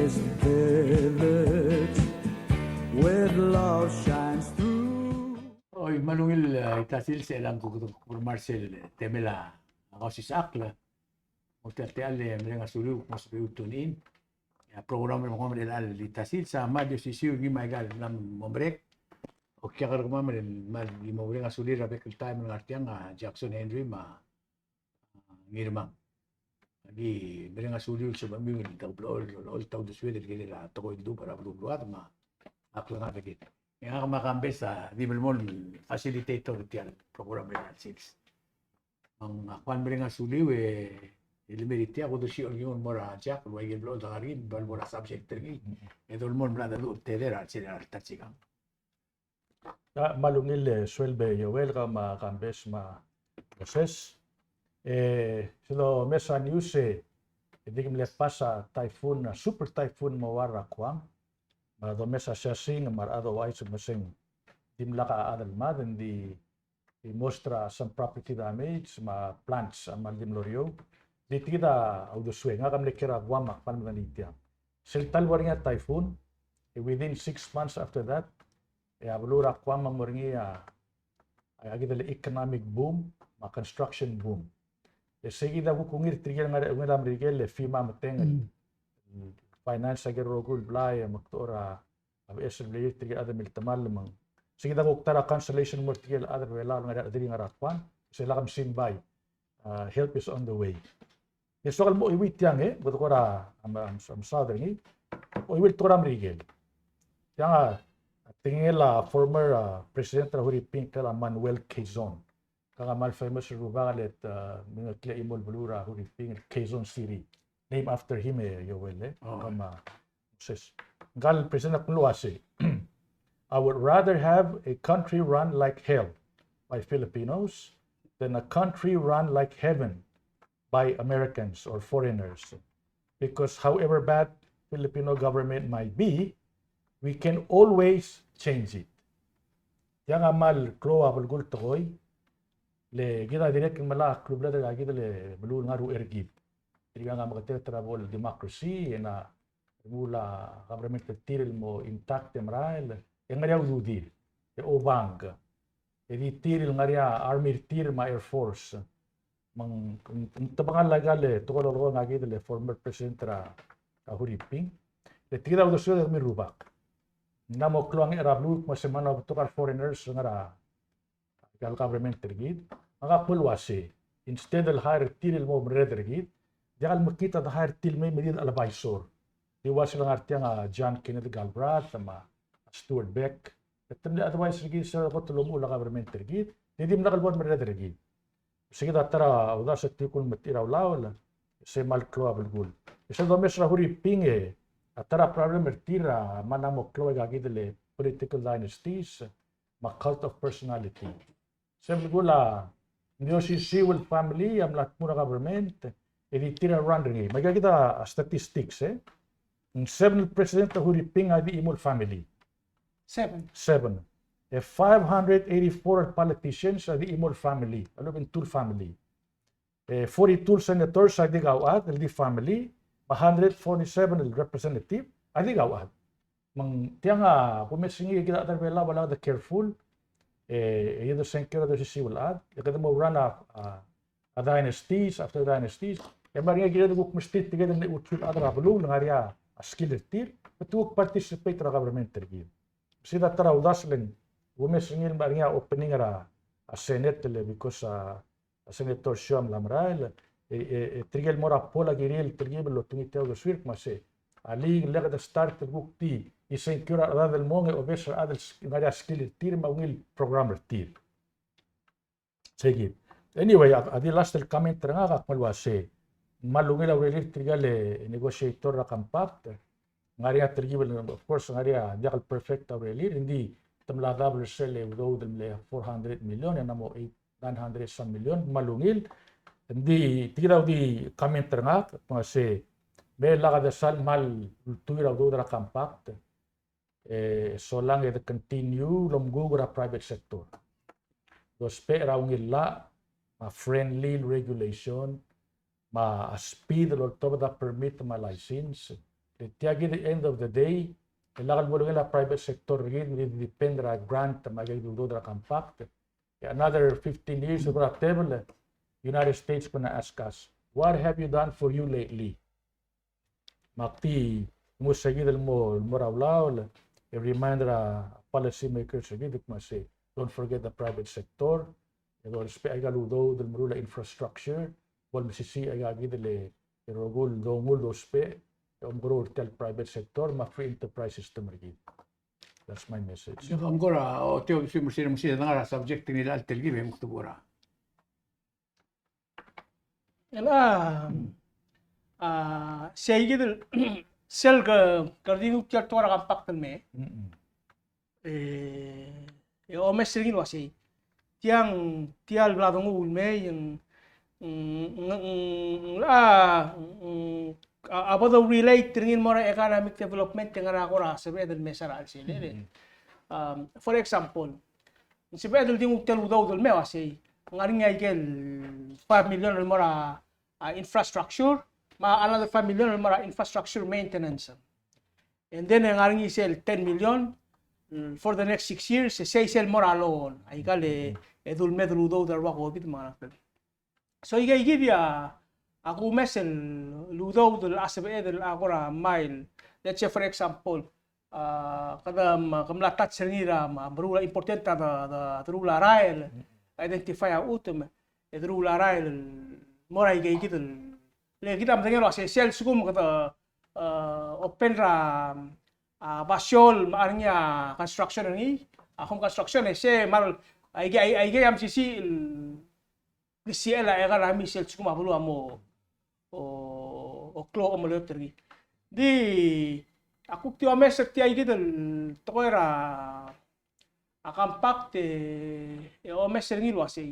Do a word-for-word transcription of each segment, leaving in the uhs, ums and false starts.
Village, where love shines through. Oi, me a ungil, eh, tia el sils e ng kuk, kuk, kuk Marcel, eh, temel a Kausisechakl. Mo tia el, tia el, eh, mereng a suliu, mo sebechir el tune in. E a program er kemam er chelecha el tia el sils a mle di osisiu er ngii me aika el mla mo break. Okiak er kemam el mle di mo mereng a sulir er a bek el taem el ngar tiang a Jackson Henry me a Ngirmang. Aki mereng a suliu el sebechemiu el dang blechoel, blechoel a uldesued el kirel a tekoi el dubech er a beluu el beluad me a klengar er kid. E ngak me a Kambes a di melemolem el facilitator er tia el program er a sils. Me ak kmal mereng a suliu e, e le mei er tia, kuk di osisiu er kid el mo er a Jack, el ua ikel blechoel el dang er ngii, el mo er a subject er ngii. E dolemolem el mla dedu el tedei er a sils er a ta el sikang. A, me a ungil e sueleb e Joel, kau me a Kambes me a Moses. E, sel domes a news e, e di ke mle pass a typhoon, a super typhoon Mawar er a Guam. Me a domes a siasing me a rechad el ouchais el kmo se ng dimlak a chad el mad, ng di, di most er a some property damage me a plants a kmal di mlo er eou. Di tia kid a uldesuek, ngak a mle kiei er a Guam me ak kmal medengei tiang. Sel ta el ua er ngii a typhoon, e within six months after that, e a beluu er a Guam a mo er ngii a, a kid el economic boom me a construction boom. E sei kid a kuk ungil er tirke el ngar er a, ungil a Merikel e FEMA a metengel. Mm. Finance a ikel rokui el blai e mekdechor a beches el blai er tirke el chad el miltemall me ng. Sei kid a kuk ta er a consolation el mo er tirke el chad er a Belau el ngar er a rechederir el ngar er a Guam. Sei lak msimbai. Uh, help is on the way. E soak el mo chuieuii tiang e, bo dekora, am, am, am, saod er ngii. Chuieuii el tekoi er a Merikel. Tiang a, a tekingel a former, uh, president er a Huriping el kmo a Manuel Quezon. Ngka a kmal famous el rubak el, uh, mengeklii a chimo el beluu er a Huriping el Quezon City. Named after him e, Joel e. Oh. Kama, Moses. Ngka el president a kmo uase, "I would rather have a country run like hell by Filipinos than a country run like heaven by Americans or foreigners. Because however bad Filipino government might be, we can always change it." Tiang a kmal klou a belkul el tekoi, le kid a dirrek el melai a klubeled er kid el beluu el ngar er a uchei er kid. Tirka a meketeketang er a bo el democracy, e ng remuul a government er tir el mo intact e merael, e ngar er ngii a ududir, e obang, e di tir el ngar er ngii a army er tir me a air force. Me ng, ng, ng tebengel aika el tekoi el lolekoi ngika kid el former president er a, a Huriping. Le tia kid a uldesuek e kemiu el rubak. Ng mla mo klou a ngerel a beluu el kmo se ng mla mo betok a foreigners el ngar er a aika el government er kid. Me ngak a kmo el uase, instead el hire er tir el mo merreder er kid, diak el mekngit a de hire er tir el mei me di el advisor. Di ua sel ngar tiang a John Kenneth Galbraith me a Stuart Beck. E te mle advise er kid se er a kot el omuchel a government er kid, e di dimlak el bo el merreder er kid. Sei kid a ta er a uldasu e te kuk metik er a ulaol, se kmal klou a belkul. E sel domes er a Huriping e, a ta er a problem er tir a kmal mo klou aika kid el political dynasties me a cult of personality. Se belkul a, ng di osisiu el family a mla tmuu er a government, e di tir a run er ngii. Me aika kid a statistics, e. Ng seven el president er a Huriping a di chimo el family. Seven. Seven. E five hundred eighty-four el politicians a di chimo el family. A lechub e ng two el family. E forty-two el senators a di kauchad, el di family, me a hundred forty-seven el representative a di kauchad. Me ng tiang a kumes er ngii e kid a chad er a Belau a lak de careful, e, e kede sengkio er a de osisiu el chad, e kede mo run a, a, a dynasties after dynasties, e mla er ngii e kid a kuk mesterir tirke el ngar er a uchul a chad er a beluu el ngar er ngii a skill er tir, me te kuk participate er a government er kid. Sei a ta er a uldasu el ng kumes er ngii el mla er ngii a opening er a, a Senate el because a, a Senator Schumer a mla merael, e, e, e tirke el mo er a poll a kirir el telkib el otungii tia el uldesuir el kmo se, a link el kede start el kuk di, e sengkio er a rechad el mong e obes er a chad el s-, ngar er ngii a skill er tir me a ungil program er tir. Sei kid. Anyway, a, a di last el comment er ngak a kmal uase, ng kmal ungil a urerir tirka el negotiator er a compact. Ng ngar er ngii a telkib el, of course, ng ngar er ngii a diak el perfect a urerir, ng di te mla double er sel udoud el mle four hundred million, e ng mo eight, nine hundred some million, kmal ungil. Ng di, tia kid a di comment er ngak, me se, me lak de sal kmal ultuil er a udoud er a compact, e, solang e de continue el omkuk er a private sector. Dousbech er a ungil llach, me a friendly regulation, me a speed el oltobed a permit me a license, Le tia kid, at the end of the day, e lak el mo er ngii a private sector er kid, e di depend er a grant me a ikel udoud er a compact. Another fifteen years er a tebel, United States gonna ask us, "What have you done for you lately?" Me ak di nguu se kid el mo, el mo er a ulaol, e reminder a policy makers er kid el kmo sei, "Don't forget the private sector." E dousbech aika el udoud el meruul a infrastructure, bo el mesisiich aika kid el rokui el donguu el dousbech, e omekeroul er tia el private sector me a free enterprise system er kid. That's my message. Ng kora, o, tia, si, si, si, dengar a subject er ngii el telkib e mo kuk tebur a. El a, a, sei kid el, sel ke, ke di nguu tia el tekoi er a compact el mei. Mm-mm. E, e omes er ngii el uasei. Tiang, tia el bla donguu el mei, ng, ng, ng, ng, a, ng, a, a bo de relate er ngii el mo er a economic development e ngar er a kora sebeched el mesa er a chelsel. Mm-hmm. Um, for example, ng sebeched el di nguu tia el udoud el mei el uasei, ng ngar er ngii a ikel five million el mo er a, a, infrastructure, me a another five million el mo er a infrastructure maintenance. And then, e ng ngar er ngii sel ten million, mm, for the next six years, e sei sel mo er a loan. Aika el, e dul mei el udoud er a ua COVID me a ngerang. So, aika kid a, a kumes el udoud el sebeched el a kora mei el, let's say, for example, a, kede, mm, ke mla touch er ngii er a, mm, meruul a important a de, de, deruul a rael, identify a chutem, e deruul a rael el mo er aika kid el, le kid a medengei el uasei sel lsekum kede, a, open er a, a, basio el me a ngar er ngii a construction er ngii, a home construction, e sei me a, aike, aike a mesisiich el klisichel a economy sel lsekum a beluu a mo, o, o klou a omeloit er ngii. Di, a kuk di omes er tia kid el tekoi er a, a compact e, e omes er ngii el uasei.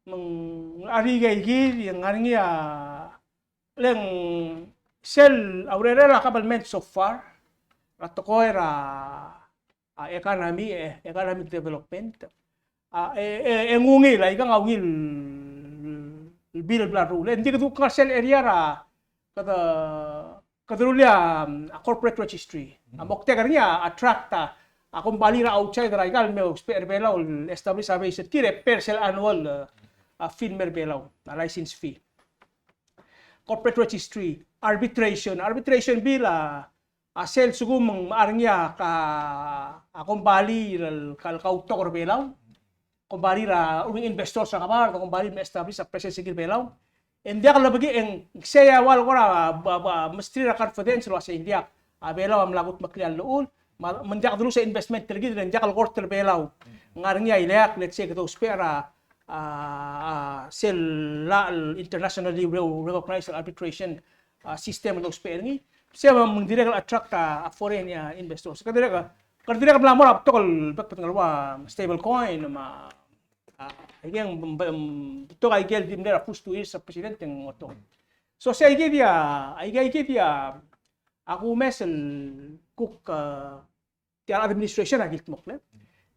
Me ng, a di aika kid, e ng ngar er ngii a, le ng sel a urerel a government so far, er a tekoi er a, a, economy, e, economic development. A, e, e, e ng ungil, a ikang a ungil el bill el bla leruul. E ng di kede kuk ngar sel area er a, kede, kede rullii a, a corporate registry. A moktek er ngii a attract a, a kombalii er a outside er aika el me ousbech er Belau el establish a base er tir e pay er sel annual, e, a fee el mei er Belau, a license fee. Corporate registry, arbitration, arbitration bill a, a sel lsekum ng ngar er ngii a, a kombalii el ka, kautok er Belau, kombalii er a ungil investors er a Ngebard, kombalii el me establish a presence er ngii er Belau. E ng diak lebekii e ng sei a ua el kora, ba, ba, mesterir a confidence el uasei ng diak, a Belau a mla kudmeklii a llechul, me, me ng diak delusa investment er kid, e ng diak el kort er Belau. Ng ngar er ngii a ileakl, let's say, kede ousbech er a, a, a, sel llach el internationally re-, recognized arbitration, a, system el ousbech er ngii. Sei me ng dirrek el attract a, a foreign, a, investors. Kede dirrek, kede dirrek el mla mo er a betok el bek el bedengel ua stable coin me a, a, aike ng, be-, be-, betok aike el di mle er a first two years er a president e ng otobed. So sei aike di a, aike, aike di a, a kumes el kuk, a, tia el administration a kildmokl.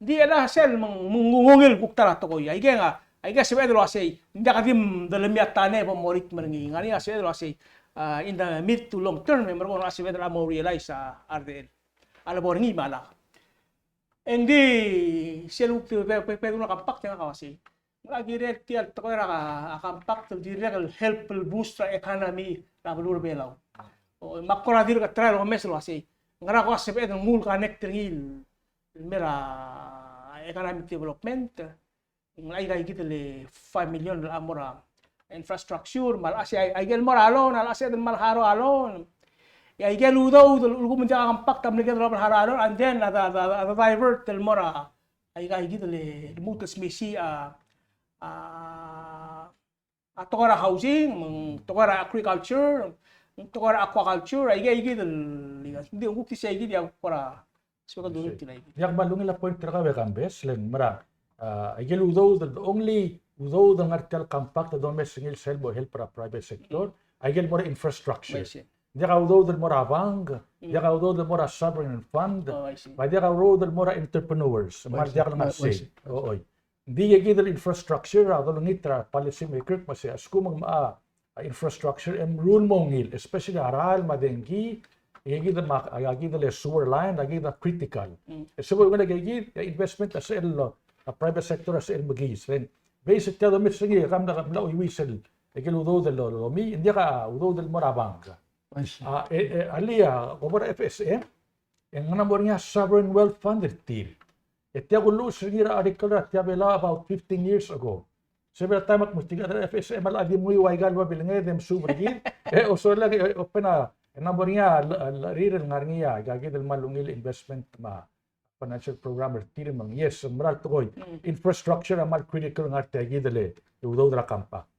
Di el a sel me ng, me ng ungil kuk ta er a tekoi. Aike ng, aike a sebeched el uasei, ng diak di mdelemii a tane e bo moritmel er ngii. Ng ngar er ngii a sebeched el uasei, a, in the mid to long term, e merekong a sebeched el mo realize a, a redel a lebo er ngii me a lak. E ng di sel kuk di be, be, be, a compact e ngak a uasei. Ng kirel tia el tekoi er a, a compact el dirrek el help el boost er a economy er a beluu er a Belau. O, me ak kora dirk try el omes el uasei, ngera ko a sebeched el nguu el connect er ngii el mei er a economic development. Ng aika kid el five million el mo er a infrastructure, me a lechub e aike el mo er a loan, a lechub e ng mo er a loan. E aike el udoud el, el kuk me ng diak a compact a mle kede el mo er a loan, and then a, a, a, a divert el mo er a aika kid el lmuut el smisichii a, a, a tekoi er a housing, me ng tekoi er a agriculture, me ng tekoi er a aquaculture, aike, aike kid el, ng di kuk di sei kid a kora, sei kid el, diak me a ungil a point er kau e Kambes, le ng mera, a, aike el udoud, the only udoud el ngar tia el compact el domes er ngii el sel bo help er a private sector, aike el mo er a infrastructure. Diak a udoud el mo er a bank, diak a udoud el mo er a sovereign fund, me diak a udoud el mo er a entrepreneurs, me diak el ngar sei. Oi. Ng di aike kid el infrastructure a dolengit er a policy maker me sei a lsekum ng mo a, a infrastructure e meruul el mo ungil, especially a rael me a dengki, E kid me a, a kid el sewer line, a kid a critical. Mm. E se bo ungil e kid, e investment a sel, a private sector a sel mekiis. Then, base tia domes er ngii, e kam da, kam da uiuis el, e kid el udoud el lo, lo, lomi, ng diak a udoud el mo er a bank. I see. A, e, e, alii a, ko bo er a F S M, e ng mla mo er ngii a sovereign wealth fund er tir. E tia kulluches er ngii er a article er a Tia Belau about fifteen years ago. Several time ak mesterir a F S M el a di mui ua ikal babilnged e mesuub er kid. E, oso lak, e, open a, e ng mla mo er ngii a, a, a, rir el ngar er ngii a, ika kid el kmal ungil investment me a financial program er tir me ng, yes, mera el tekoi. Mm. Infrastructure a kmal critical ngar tia kid el, e udoud er a compact.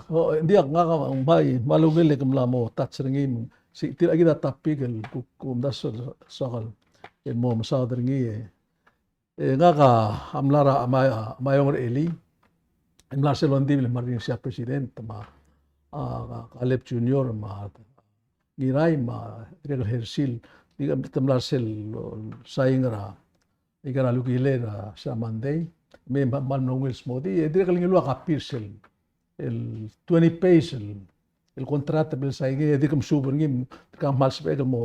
O, e ng diak, ngak a bai, me a ungil e ke mla mo touch er ngii, se tia kid a topic el kuk, kuk omdasu el soak el mo mesaod er ngii, e. E ngak a mla er a, a mei, a mei er a elii, e mla er sel ongdibel el mla er ngii a President, me a, a, Kaleb Junior, me a Ngirai, me a dirrek el Hersil, di ke mla er sel, o, saing er a, ika el ua Kilel er a, se er a Monday, me, me, me a mle ungil smodii, e dirrek el ngiluu a copy er sel, el twenty page el, el contract el bla lesaing, e dirk mesuub er ngii, dirk kmal sebechek el mo,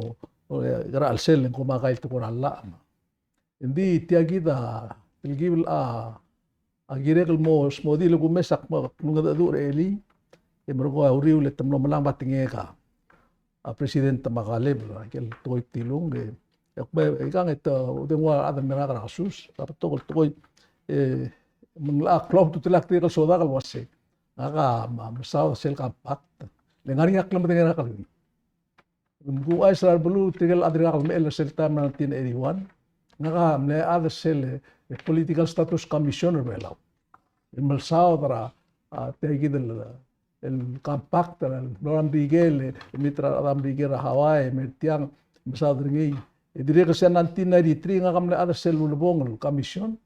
o, e, ika el sel, e ng ko me a kael tekoi er a llach. Ng di tia kid a, el kid a, a kirek el mo smodii el kumes ak mo, ak mengedecheduch er a elii, e merekong a uriul e te mlo melang me te ngak a, a President me a Kaleb, a ikel tekoi tilung, e, e kmo, e ikang e te, ude ng ua a rechad el mei er ngak er a kesus, a betok el tekoi, e, me ng locha klou a ultutelel a tirke el sodak el uase, ngak a, me, mesaod sel compact. Le ngar er ngii a klemedengei er ngak el ngii. Me ng kuk uaisei er a beluu, tirke el chad er ngak el mechell er sel taem er a nineteen eighty-one, ngak a mle chad er sel, e, Political Status Commission er a Belau. El mesaod er a, a, tia kid el, el compact er a, el mlo er a Merikel, e, meet er a rechad er a Merikel er a Hawaii, me tiang, mesaod er ngii. E dirrek er sel nineteen ninety-three, ngak a mle chad er sel ulebongel commission.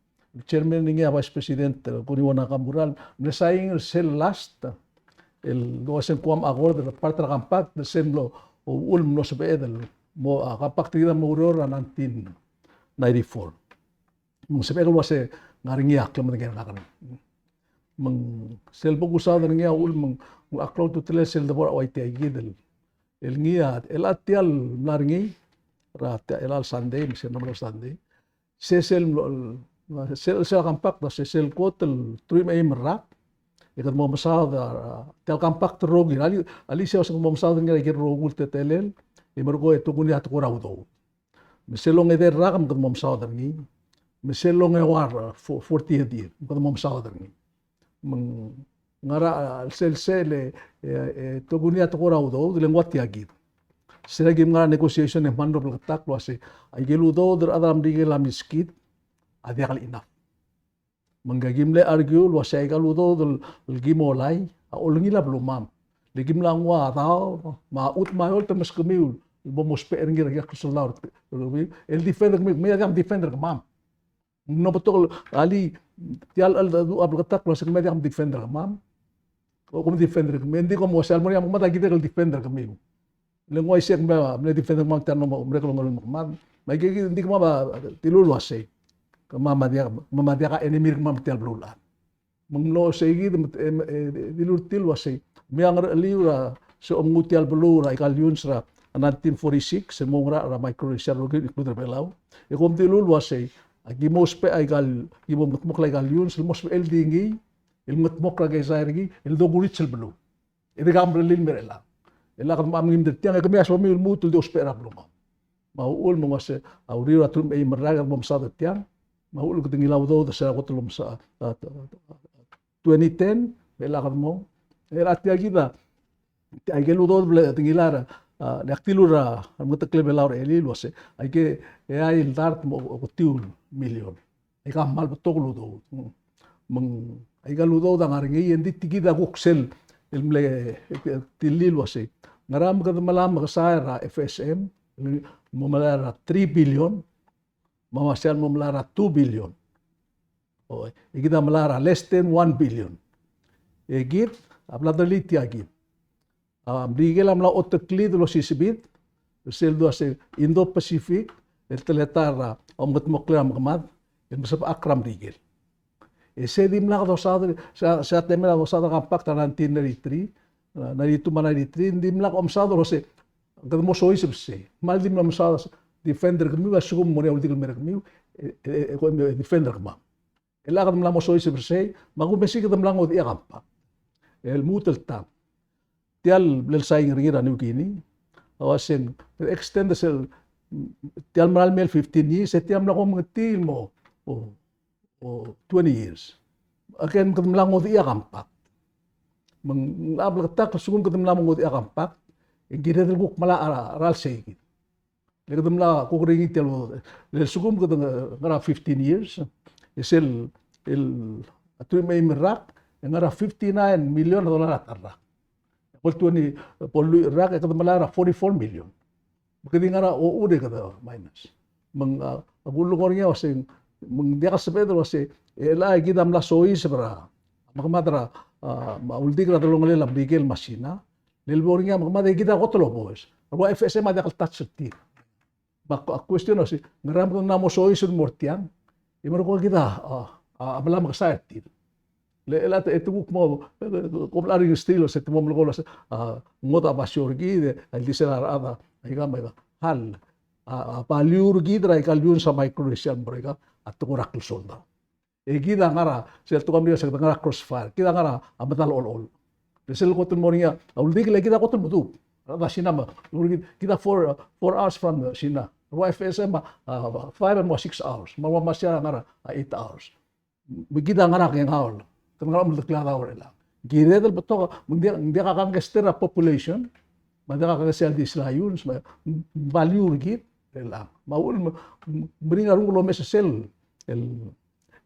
Chairman er ngii a Vice President, e, Kuniwo Nakamura, mle saing er sel last, el uase ng Guam Accord, el part er a compact, el sel mlo, uchul me ng mlo sebeched el mo, a, compact er kid a mo oureor er a nineteen ninety-four. Me ng sebechek el uase ng ngar er ngii a klemedengei er ngak. Me ng sel bo kusaod er ngii a uchul me ng, me ng klou a ultutelel sel debo er a ua tia kid el, el ngii a, el a tia el mla er ngii, er a tia el Sunday, me sel mla er a Sunday. Se sel, sel, sel compact, se sel kot el truich me a eim el rak, e kede mo mesaod a, tia el compact el rokir, alii, alii se uase ng mo mesaod er ngii er a ikel rokui el teletelel, e merekong e te kuk ngii a tekoi er a udoud. Me sel ongedei el rak me kede mo mesaod er ngii, me sel ongeua er a, fo-, fortieth year, me kede mo mesaod er ngii. Me ng ngar er a, a, sel, sel, e, e, e, te kuk ngii a tekoi er a udoud, le ng ua tia kid. Se er a kim ngar er a negotiation e mla mo bleketakl el uase, a ikel udoud er a rechad er a Merikel a meskid, a diak el enough. Me ngka kim mle argue el uase a ikal udoud el, el kim olai, a olengil a belumam. Le kim mla nguu a daob, me a chutem me a eolt el meskemiu, el bo mousbech er ngii er a ikel soldau, el defend er kemiu, me a diak defend er kemam. Ng mlo betok el, alii, tia el, el, a bleketakl el uase ng me a diak defend er kemam. O kom defend er kemiu, e ng di kom uase a lmo er ngii a mekemad a kid el defend er kemiu. Le ng uaisei e kemam a mle defend er kemam tia el mlo merek el ongelolem er kemam. Me aike kid, ng di kemam a dilu el uasei, kemam a diak, kemam a diak a enemy er kemam tia el beluulechad. Me ng mlo sei kid, e, e, e, dilu er tir el uasei, me a ngercheliu er a se omnguu tia el beluu er a ikal iungs er a nineteen forty-six, se mo ngar er a Micronesia el rokui, include er a Belau. E kom dilu el uasei, aki mo ousbech a ikal, aki mo mengedmokl a ikal iungs el mo sebechel di ngii el mengedmokl er a keizai er ngii el dokurits el beluu. E dirkak mrellii el mei er chelechang. E le kede mo mengiil er tiang, e kemiu a soamiu el lmuut el di ousbech er a beluu. Me a uchul me ng uase a uriul er a truich me a eim el rak e kede mo mesaod er tiang. Me a uchul e kede ngilai a udoud er sel kot el omes a, a, a, twenty ten, me chelechang e kede mo. E a tia kid a, tia ikel udoud el bla kede ngilai er a, a, le ak dilu er a, a remengetekl er a Belau er a elii el uase, aike, e a el dart me a, a, oketiu el million. Aika a kmal betok el udoud. Me ng, aika el udoud a ngar er ngii, e ng di tia kid a kuk sel, el mle, e, tilii el uasei, ngera me kede melai a mekesai er a F S M, el mo melai er a three billion, me a sel mo melai er a two billion. O, e kid a melai er a less than one billion. E kid, a bla delii tia kid. A, Merikel a mla oteklid el osisebid, el sel dua se Indo-Pacific, el teletael er a omengedmokl er a mekemad, el mesebechakl er a Merikel. E se dimlak dosaod, se, se a temel a dosaod er a compact er a nineteen ninety-three, ninety-two me a ninety-three, ng dimlak omesaod el uase kede mo soiseb er sei. Me ng di mla omesaod a defend er kemiu, a lsekum ng mo er ngii a uldikel el mer kemiu, e, e, e, e defend er kemam. E le kede mla mo soiseb er sei, me a kumes e kede mla ngodechii a compact el lmuut el tang. Tia el bla lesain er ngii er a New Guinea a uaseng extend er sel, tia el mera el mei el fifteen years, e tia el mla ko mengetii el mo, o, o twenty years. Again, kede mla ngodechii a compact. Me ng, a bleketakl a lsekum kede mla mo ngodechii a compact, e ng kired el kuk melai a, a, a ralm sei kid. Le kede mla kuk er ngii tia el, le lsekum kede ngar er a fifteen years, e sel, el, a teruich me a eim el rak, e ngar er a fifty-nine million dollar a ta el rak. Bo el twenty, bo el lluich el rak, e kede melai er a forty-four million. Me kede ngar er a ochur e kede minus. Me ng, a, a kulekoi er ngii a uaseng, me ng diak el sebeched el uasei, e le kid a mla soiseb er a, me kemad er a, a, me a uldik er a delongelel a Merikel me a Sina, le lebo er ngii a me kemad e kid a kot el obes. A ua F S M a diak el touch er tir. Me a, a question a uasei, ngera me kede mla mo soiseb el mo er tiang, e merekong e kid a, a, a, a mla mekesai er tir. Le, le, e te kuk mo, e, e, kom mla er ngii er stil, se te mo melekoi el uase, a, ngodech a basio er kid, e, a ildisel a rechad, a, aika me aika. Hal, a, a, value er kid er aika el iungs a Micronesia el mo er aika, a tekoi er a klsoldau. E kid a ngar er a, sel tekoi a Merikel se kede ngar er a crossfire, kid a ngar er a medal a olechol. Le sel kot el mo er ngii a uldik e le kid a kot el medub. A rechad er a Sina me, kid, kid a four, four hours from Sina. Ua F S M a, a, five and ua six hours. Me ua Marshall a ngar er a, a, eight hours. Me kid a ngar er a kengaol. Kede ngar er a omeldekelead a ureor er chelechang. Kired el betok, me ng diak, ng diak a kangkei er a population, me ng diak a kangkei er a ildisel a iungs, me ng value er kid er chelechang. Me a uchul me, me ng ngar er ngii a renguk el omes er sel, el,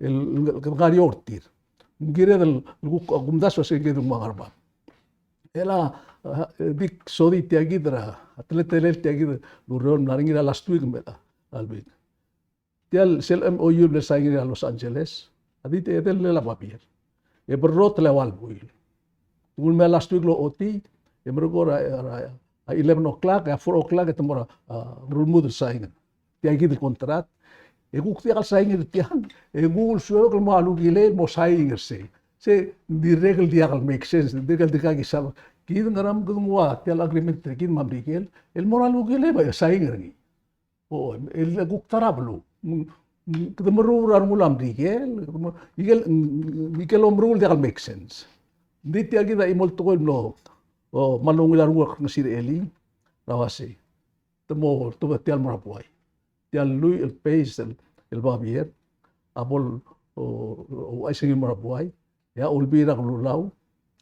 el, el, el ngar er eou er tir. Ng kired el, el kuk, kumdasu a se kired el nguu a ngar er a bab. E le, a, e, bik sodii tia kid er a, a teletelel tia kid el ureor el mla er ngii er a last week me a, a last week. Tia el sel M O U el bla lesain er ngii er a Los Angeles, a di te edei el babier. E berrotel a eua el buil. Te kuk mei a last week el ochotii, e merekong er a, er a, a eleven o'clock, e a four o'clock, e te mo er a, a, rulmud el sain. Tia kid el contract. E kuk diak el sain er tiang, e kuk el suebek el mo alukilei el mo sain er sei. Se, dirrek el diak el make sense, dirrek el dirkak isab. Kid ngera me kede nguu a tia el agreement er kid me a Merikel, el mo er a alukilei me sain er ngii. O, el kuk ta er a beluu. Mm, mm, kede meruul er a rengul a Merikel, kede me-, ikel, mm, ikel omeruul diak el make sense. Ng di tia kid a chimo el tekoi el mlo, o, me a longil a rengul a klengesir er elii, er a uasei. Te mo, te mo tia el mo er a buai. Tia el lluich el phase el, el babier, a bo el, o, o, ouchais er ngii el mo er a buai, e a Olbiil er a Kelulau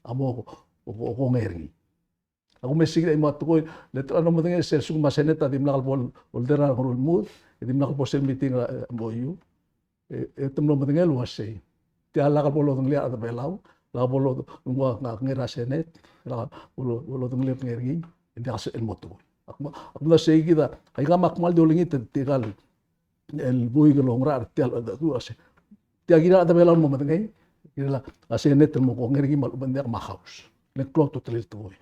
a mo, o, o, kongei er ngii. A kumes er kid a chimo el tekoi, le te mlo medengei sel lsekum a Senate a dimlak el bo el, older er a rengul a rulmud, e dimlak el bo sel meeting er a, e, M O U. E, e te mlo medengei el uasei. Tia lak bo lodengelii a rechad er a Belau, lak bo lo, ngua, ngak ngera Senate, lak bo lo, bo lodengelii el kengei er ngii, e ng diak el sebechel el mo tekoi. Ak mo, ak mo sei kid a, aika me ak kmal di olengit er tirka el el buik el ongerachel er tia el, tia kid a rechad er a Belau el mo medengei, kid a, a Senate el mo kongei er ngii me a lechub e ng diak me a House. Le ng klou a ultutelel el tekoi.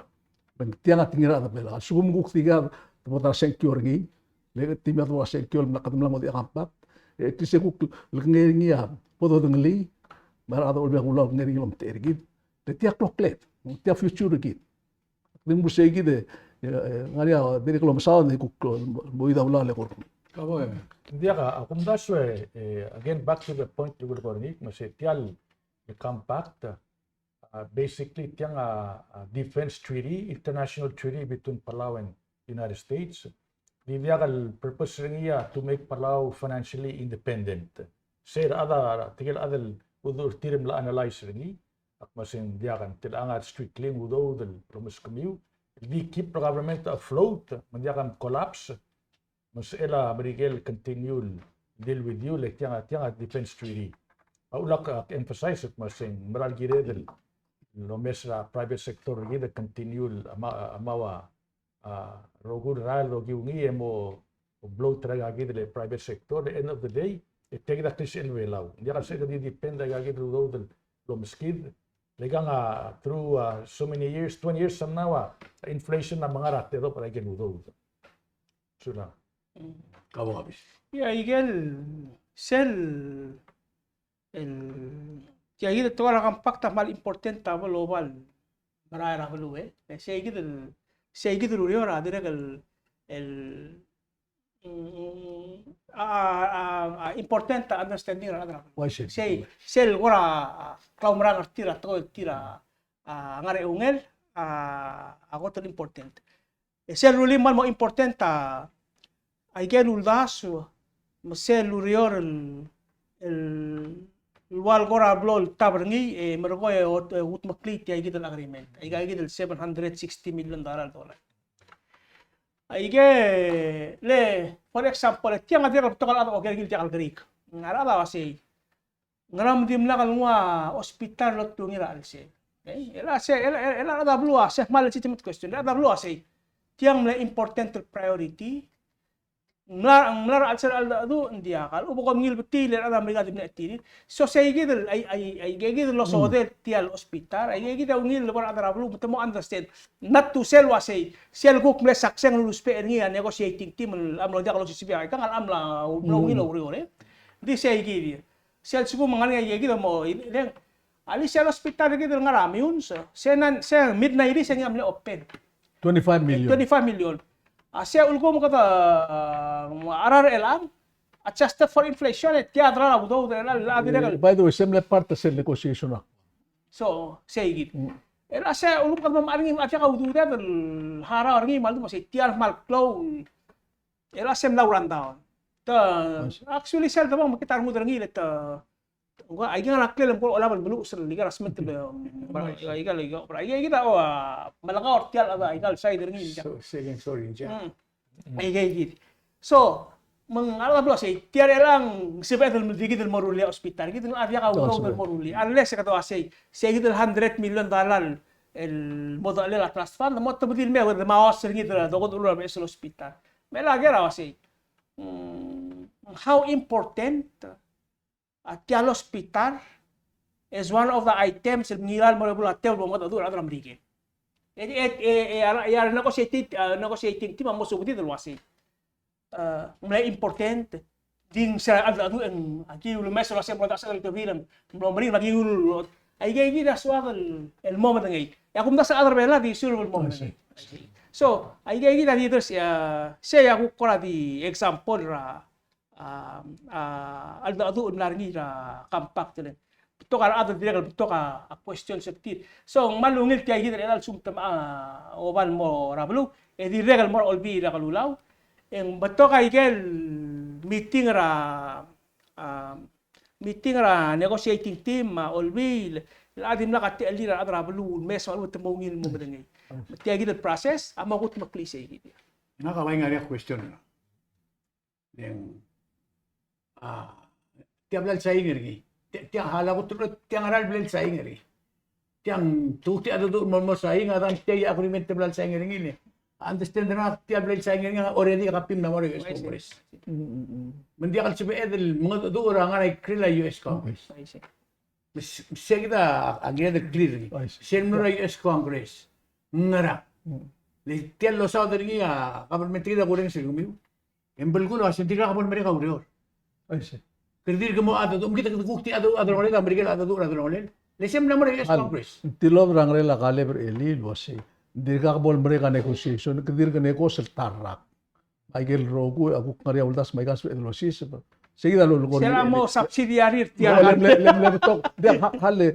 Me ng tiang a tekingir a rechad er a Belau. A lsekum kuk di kid a bo er a sengkio er ngii, le di me a bo er a sengkio el mla, kede mla mo di a compact, e, di se kuk lekengei er ngii a bo dodengelii, me a rechad er a Olbiil er a Kelulau a lekengei er ngii el omtechei er kid. Le tia kloklet, tia future er kid. Ng mo sei kid e, e, e, ngar er ngii a dirrek el omesaod e kuk, e, mo oidii a ulaol e kuk. Kabo, e. Ng diak a, a kumdasu e, e, again, back to the point el kulekoi er ngii, me se tia el compact, a, basically tiang a, a defense treaty, international treaty between Palau and United States. Di diak el purpose er ngii a to make Palau financially independent. Se er a chad a, tirke el chad el udoud er tir el mla analyze er ngii, ak mo sei ng diak, ng tilechang a strictly ng udoud el lomeskemiu el di keep the government afloat, me ng diak a collapse, me ng sebechel a Merikel continue el deal with you, le tiang, tiang a defense treaty. A ulak, ak emphasize, ak mo sei ng mera el kired el lomes er a private sector er kid el continue el mo, mo a a, rokui el rael el okiu ngii e mo bloat er aika kid el private sector, at the end of the day, e tia kid a klisichel a Belau. Ng diak el sebechel di depend er aika kid el udoud el lomeskid. Le kang a through, a, so many years, twenty years from now, a, inflation a mengar a tedobech er aike el udoud. Sulang. Kabo ngabis. Ia, ikel sel el, tia kid el tekoi er a compact a kmal important a bo el oba el merael er a beluu, e. E sei kid el, sei kid el ureor a dirrek el, el, mm, a, a, a, important a understanding er a rechad er a beluu. Uaisei. Sei, sel kora, a, klaumerang er tir a tekoi er tir a, a, ngar er a eungel, a, a kot el important. E sel rullii me ng mo important a, aike el uldasu, me sel ureor el, el ua el kora blo el tab er ngii, e merekong e ot-, e kudmeklii tia kid el agreement. Aika kid el seven hundred sixty million dollar, dollar. Aike, le, for example, tiang a dirrek el betok el chad a oker er ngii el diak el kerik. A rechad a uasei, ngera me dimlak el nguu a hospital el otungii er a chelsel? Okay? E le a sei, e le, e le, e le a rechad er a beluu a sei, kmal legitimate question. E le a rechad er a beluu a sei, tiang mle important el priority. Ng mla, ng mla er a chelsel a cheldecheduch, ng diak. A lechub e kom ngilbetii, le a rechad er a Merikel a di mle chetirir. So sei kid el, ai, ai, aike kid el losodel tia el hospital, aike kid a ungil el bo er a rechad er a beluu, me te mo understand. Not to sell uasei, sel kuk mle sakseng el ulusbech er ngii a negotiating team el mlo diak losisiu a ikang, el mla, mla ungil oureor, e. Di sei kid. Sel lsekum ng ngar er ngii a ikakid el mo, e le ng, a le sel hospital er kid el ngar er a Meyuns, se nan, se mid nineties e ng mle open. Twenty-five million. Twenty-five million. A se ulekum kede, a, a rare er chelechang, adjusted for inflation, e tia a delal a udoud er chelechang, a dirrek el. Eh, by the way, se mle part er sel negotiation a. So, sei kid. Mm. E le a se ulekum kede mo mechar er ngii, a diak a udoud el harau er ngii, me a ldu mo sei tia el kmal klou. E le a se mla run down. Te, actually, sel debong me kid a rengud er ngii le te, ngua, aike ngar er a ngklel el mkol olab el meluches el ikal a sment el, aike, aike, aike, aike kid a, o, a, melekoi er tia el, aike el side er ngii. So, second story, yeah. Mm. Aike kid. So, me ng a lebo sei, tia er chelechang, sebeched el di kid el mo rullii a hospital, kid a diak a udoud el mo rullii. Unless e kede uasei, sei kid el hundred million dollar el mo dechelel a trust fund, mo te di el mei, me a uasei er ngii, de, de, de, de, hospital. Me a ker a uasei, mm, how important a tia el hospital as one of the items el ngilai el mo er a tebel el mo mengedecheduch er a rechad er a Merikel. E, e, e, e, a, e a negotiating, a, negotiating team a mo subedid el uasei, a, ng mle important, di ng se a, a, a, aki ulemes el uasei mo er a sel tebil, ng mlo meringel, aki ul, aike kid a soad el, el mo medengei. E a kumdasu a rechad er a Belau a di sel el mo medengei. So, aike kid a di, there's, a, sei a kuk kora di example er a, a, a, cheldecheduch el mla er ngii er a compact el. Betok a rechad el dirrek el betok a, a questions er tir. So, ng kmal ungil tia kid er chelechang el sumtemechii a oba el mo er a beluu, e dirrek el mo er a Olbiil er a Kelulau, e ng betok aike el meeting er a, a, meeting er a negotiating team, a, Olbiil, el a dimlak a techellir a rechad er a beluu, el mes me a lechub e te mo ungil el mo medengei. Me tia kid el process, a mo kudmeklii sei kid. Ngak a bai ngar er ngii a question. Ng, a, tia bla lsaing er ngii. Tia, tia a lak ultuil, tia ngera el bla lsaing er ngii. Tiang, te kuk tia a dedu el mo, mo saing, a dang tia a agreement te bla lsaing er ngii le. Understand er ngak, tia bla lsaing er ngii, already a copy a mla mo er a U S Congress. Me ng diak el sebeched el mengedecheduch er a ngar er a ikrel a U S Congress. Me se, se kid a, a kired el clear er ngii. Sel mlo er a U S Congress. Ngera. Le tia el losaod er ngii a government er kid a kurrenges er kemiu. E ng belkul a uasei ng dirkak bo lemerek a ureor. Aisei. Kede dirk mo mengedecheduch, me kid a kuk tia a dedu, a delongelel, a Merikel a dedu er a delongelel. Le se mla mo er a U S Congress. Ng tilobed er a ngerel a Kaleb er a elii el uasei, ng dirkak bo lemerek a negotiation, kede dirk negotiate el ta el rak. Aike el rokui a kuk ngar er ngii a uldasu me aika el sebeched el osiseb. Sei kid a lolekoi. Sel mo subsidiary er tia. Le, le, le, le betok. Diak, ha, ha le,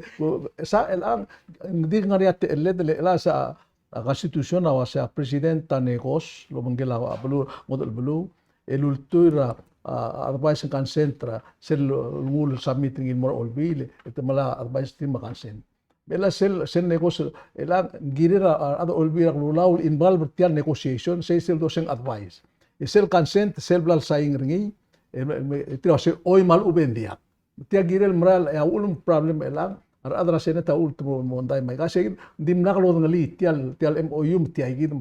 sa, el ang, ng di ngar er ngii a techelled, le, el a sa, a Constitution a uasei a President a negotiate el obengkel a beluu, ngodech el beluu, el ultuil er a, a, advice and consent er a, sel nguu el submit er ngii el mo er a Olbiil, e te melai a advice team me a consent. Me a sel, sel negotiate, el a ng kirir a, a, a Olbiil er a Kelulau el involve er tia el negotiation, sei sel doseng advice. E sel consent, sel bla lsaing er ngii, e, me, me, tir a uasei oi me a lechub e ng diak. Tia kirel merael, e a uchul me ng problem er chelechang, a rechad er a Senate a uchul te mo mondai me aika, sei kid, ng dimlak lodengelii tia el, tia el M O U me tia kid,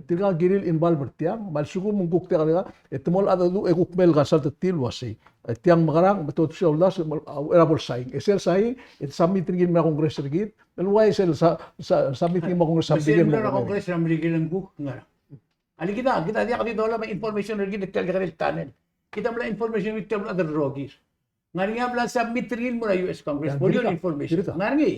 tirka kirir el involve er tiang, me a lsekum ng kuk diak el, e te mo mengedecheduch e kuk mei el consult er tir el uasei. E tiang mekerang, me te otobedii a uldasu, me a uchei er a bo lsaing. E sel saing, e te submit er ngii el mo er a Congress er kid, el uaisei sel sa, sa, submit er ngii el mo er a Congress, submit er ngii el mo er a Congress er a Merikel e ng kuk ngerang. Alii, kid a, kid a diak di dolab a information er kid er tia el kekerei el tunnel. Kid a mla information er kid er tia el chad el rokir. Ng ngar er ngii a bla submit er ngii el mo er a U S Congress for your information. Ng ngar er ngii.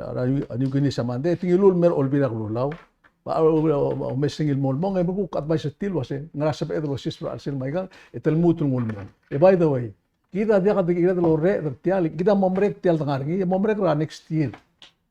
er a New Guinea se Monday, e te ngiluu el mer a Olbiil er a Kelulau. Me a, o, o, o, omes er ngii el mo el mong, e me kuk advise er tir el uase, ngera sebeched el osiseb er a chelsel me aikang, e te lmuut el nguu el mong. E by the way, kid a diak de kired el orreched er tiang, kid a mo merek tia el dengar er ngii, e mo merek er a next year.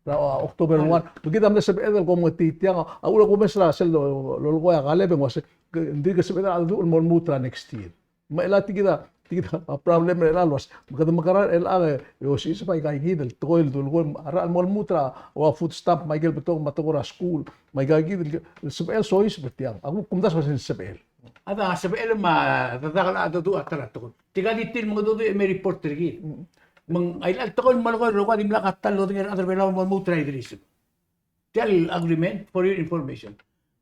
Er a, a, October one. Me kid a mle sebeched el komengetii tiang, a, a uchul a kumes er a sel lo, lolekoi a Kaleb e ng uase, ke, ng di ke sebeched a dedu el mo lmuut er a next year. Me chelecha tia kid a, tia kid a problem er chelecha el uase, me kede mekerang er chelecha e osiseb aika kid el tekoi el dul ko, a rechad el mo lmuut er a, ua food stamp me aike el betok me a tekoi er a skuul, me aika kid el, el sebechel soiseb er tiang. Ak kuk kumdasu el uase ng sebechel. A da sebechel me a dedak el chad a dedu a ta er a tekoi. Tirka di tir mengedecheduch e me report er kid. Me ng, a ilecha el tekoi el melekoi el rokui a dimlak a ta el lodengei er a rechad er a Belau el mo lmuut er a ideliseb. Tia el agreement, for your information.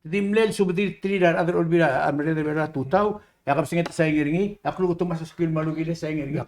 Te di mle subedir tir a rechad er a Olbiil er a, a merreder er a tutau, e a kebesengei a sign er ngii, e a klukuk e te mo er a skiul me a lukil e sign er ngii.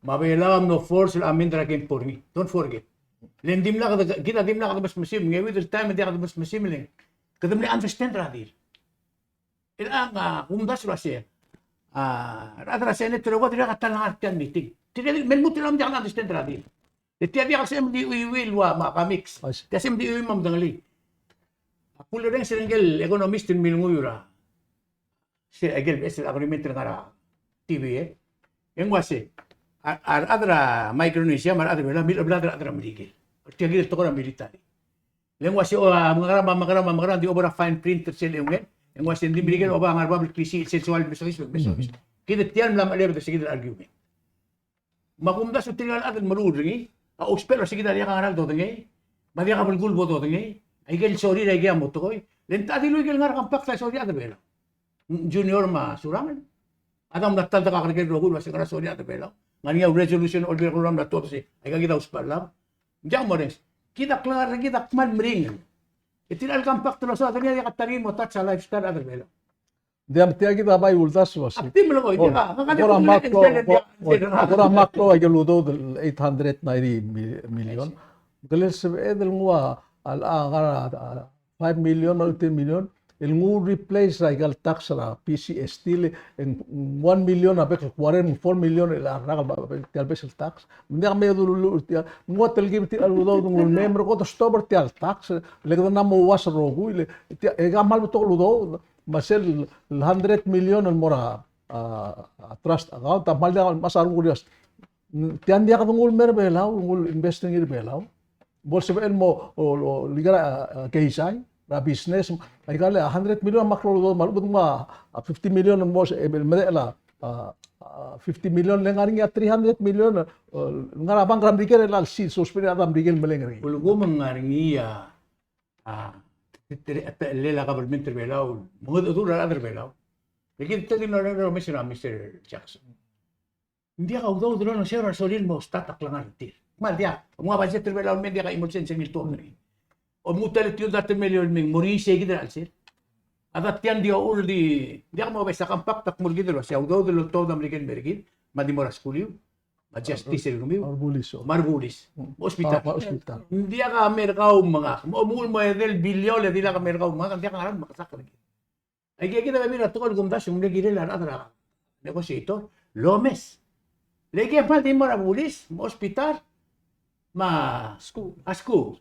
Me a Belau a mlo force el amend er a kempo er ngii. Don't forget. Le ng dimlak de, kid a dimlak de mesmesim, ngeuid el taem e ng diak de mesmesim le ng. Kede mle understand er a deal. Chelechang a kumdasu el uasei, a rechad er a Senate el rokui a dirrek a ta el ngar er tia el meeting. Tirke el me lmuut el mla diak el understand er a deal. E tia diak el sebechem el di chuiuii el ua me a mix. Tia sebechem el di chuiuii me a medengelii. A kulerrenges er ngike el economist el milenguiu er a, se, aike el beches el agreement el ngar er a T V, e ng uasei, a, a rechad er a Micronesia me a rechad er a Belau a milechebelad er a rechad er a Merikel er tia kid el tekoi er a military. Le ng uasei, o, a mengerang, a mengerang, a mengerang, di oba er a fine print er sel eungel. E ng uasei ng di Merikel a oba ngar er a bab el klisiich el sel soal el mesois, mesois. Kid tia el mla mechelebed er se kid el argument. Me a kumdasu tirka el chad el meruul er ngii a ousbech el uasei kid a diak a ngera el dodengei, me a diak a belkul bo dodengei, aike el sorir aike a mo tekoi. Le ng techa dilu aike el ngar er a compact a sorir a rechad er a Belau? Junior me a Surangel. A dang mla ta el dekakl er ker el rokui el uasei ng ngar er a sorir a rechad er a Belau. Ng ngar er ngii a resolution el Olbiil er a Kelulau a mla tuobed el uasei aika kid a ousbech a llach. Ng diak morrenges. Kid a klengar er kid a kmal meringel. E tirka el compact el sorir a rechad er a Belau a diak a ta er ngii el mo touch a lifestyle er a rechad er a Belau. Ng diak, me tia kid a bai uldasu el uasei. Ak di melekoi, oh, diak a, kora mak el, kora mak el aike el udoud el eight hundred ninety million. Kele sebeched el nguu a, a, a, a, five million me a ten million, el nguu replace er aika el tax er a P G S T, le ng one million a bek el quarter, four million el a rak el, tia el base el tax. Me ng diak me dulu, tia, ng ua telkib tia el udoud, ng ua mei me kede stop er tia el tax, le kede mla mo uas el rokui, le tia, e kmal betok el udoud, me sel hundred million el mo er a, a, a trust account, a kmal diak, me a sa rokui el uas. Tia ng diak de nguu el mei er a Belau, nguu el invest er ngii er a Belau. Bo lsebechel el mo, o, o, el ngar er a, a, keizai, er a business, aika el hundred million a kmal klou el udoud, me a lechub e ng mo, a, fifty million el mo, e, el medechel a, a, a, fifty million, le ngar er ngii a three hundred million, e, ngar er a bank er a Merikel el sils, ousbech er a rechad er a Merikel el meleng er ngii. Ulekum e ng ngar er ngii a, a, te-, te-, techellel a government er a Belau, mengedechedul a rechad er a Belau. Le kid a di mlo er a omes er a Mister Jackson. Ng diak a udoud el olengeseu er a sorir el mo start a klengar er tir. Kmal diak, ng ua budget er a Belau el mei, ng diak a chimo el sens el ngiltuu a ngerechelel. Omutel a tiu el dart el miliol el mei, ng mo er ngii sei kid er a chelsel. A dart tia ng di ochur el di, ng diak mo obes a compact a kmo er kid el uasei a udoud el oltobed a Merikel el mei er kid, me a di mo er a skuliu, me a justice er kemiu, me a rebulis. Me a rebulis. Mm. Me a hospital. Me a hospital. Ng diak a mei er kau me ngak, me omengull el mo edei el biliol e dilak a mei er kau me ngak, ng diak a ngerang el mekesakl er kid. Aike kid a bebil er a tekoi el kumdasu e ng mle kirel a rechad er a negotiator el omes. Le aike el kmal di mo er a bulis, me a hospital, me a skuul. A skuul.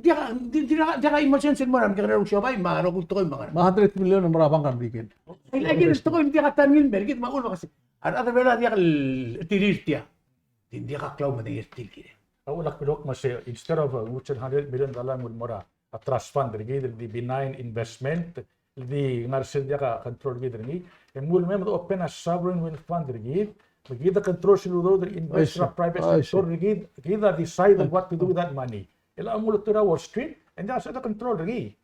Diak, di, di, diak a chimo el sens el mo er a mekekerei el siobai, me a rokui el tekoi me a ngerang. Me a hundred million el mo er a bank er a Merikel. Aike el tekoi el diak a ta er ngii el mer kid me a uchul me a kasi. A rechad er a Belau a diak el tir er tia. Di ng diak a klou me ng tir el kirel. A uchul a kmo me sei, instead of, uh, ng hundred million dollar el mo er a a trust fund er kid, el di benign investment, el di ngar er sel diak a control er kid er ngii, e ng mle mei me de open a sovereign wealth fund er kid, me kid a control sel udoud el invest er a private sector er kid, kid a decide what to do with that money. El a mle tuobed er a Wall Street, e ng diak a sebeched el control er ngii.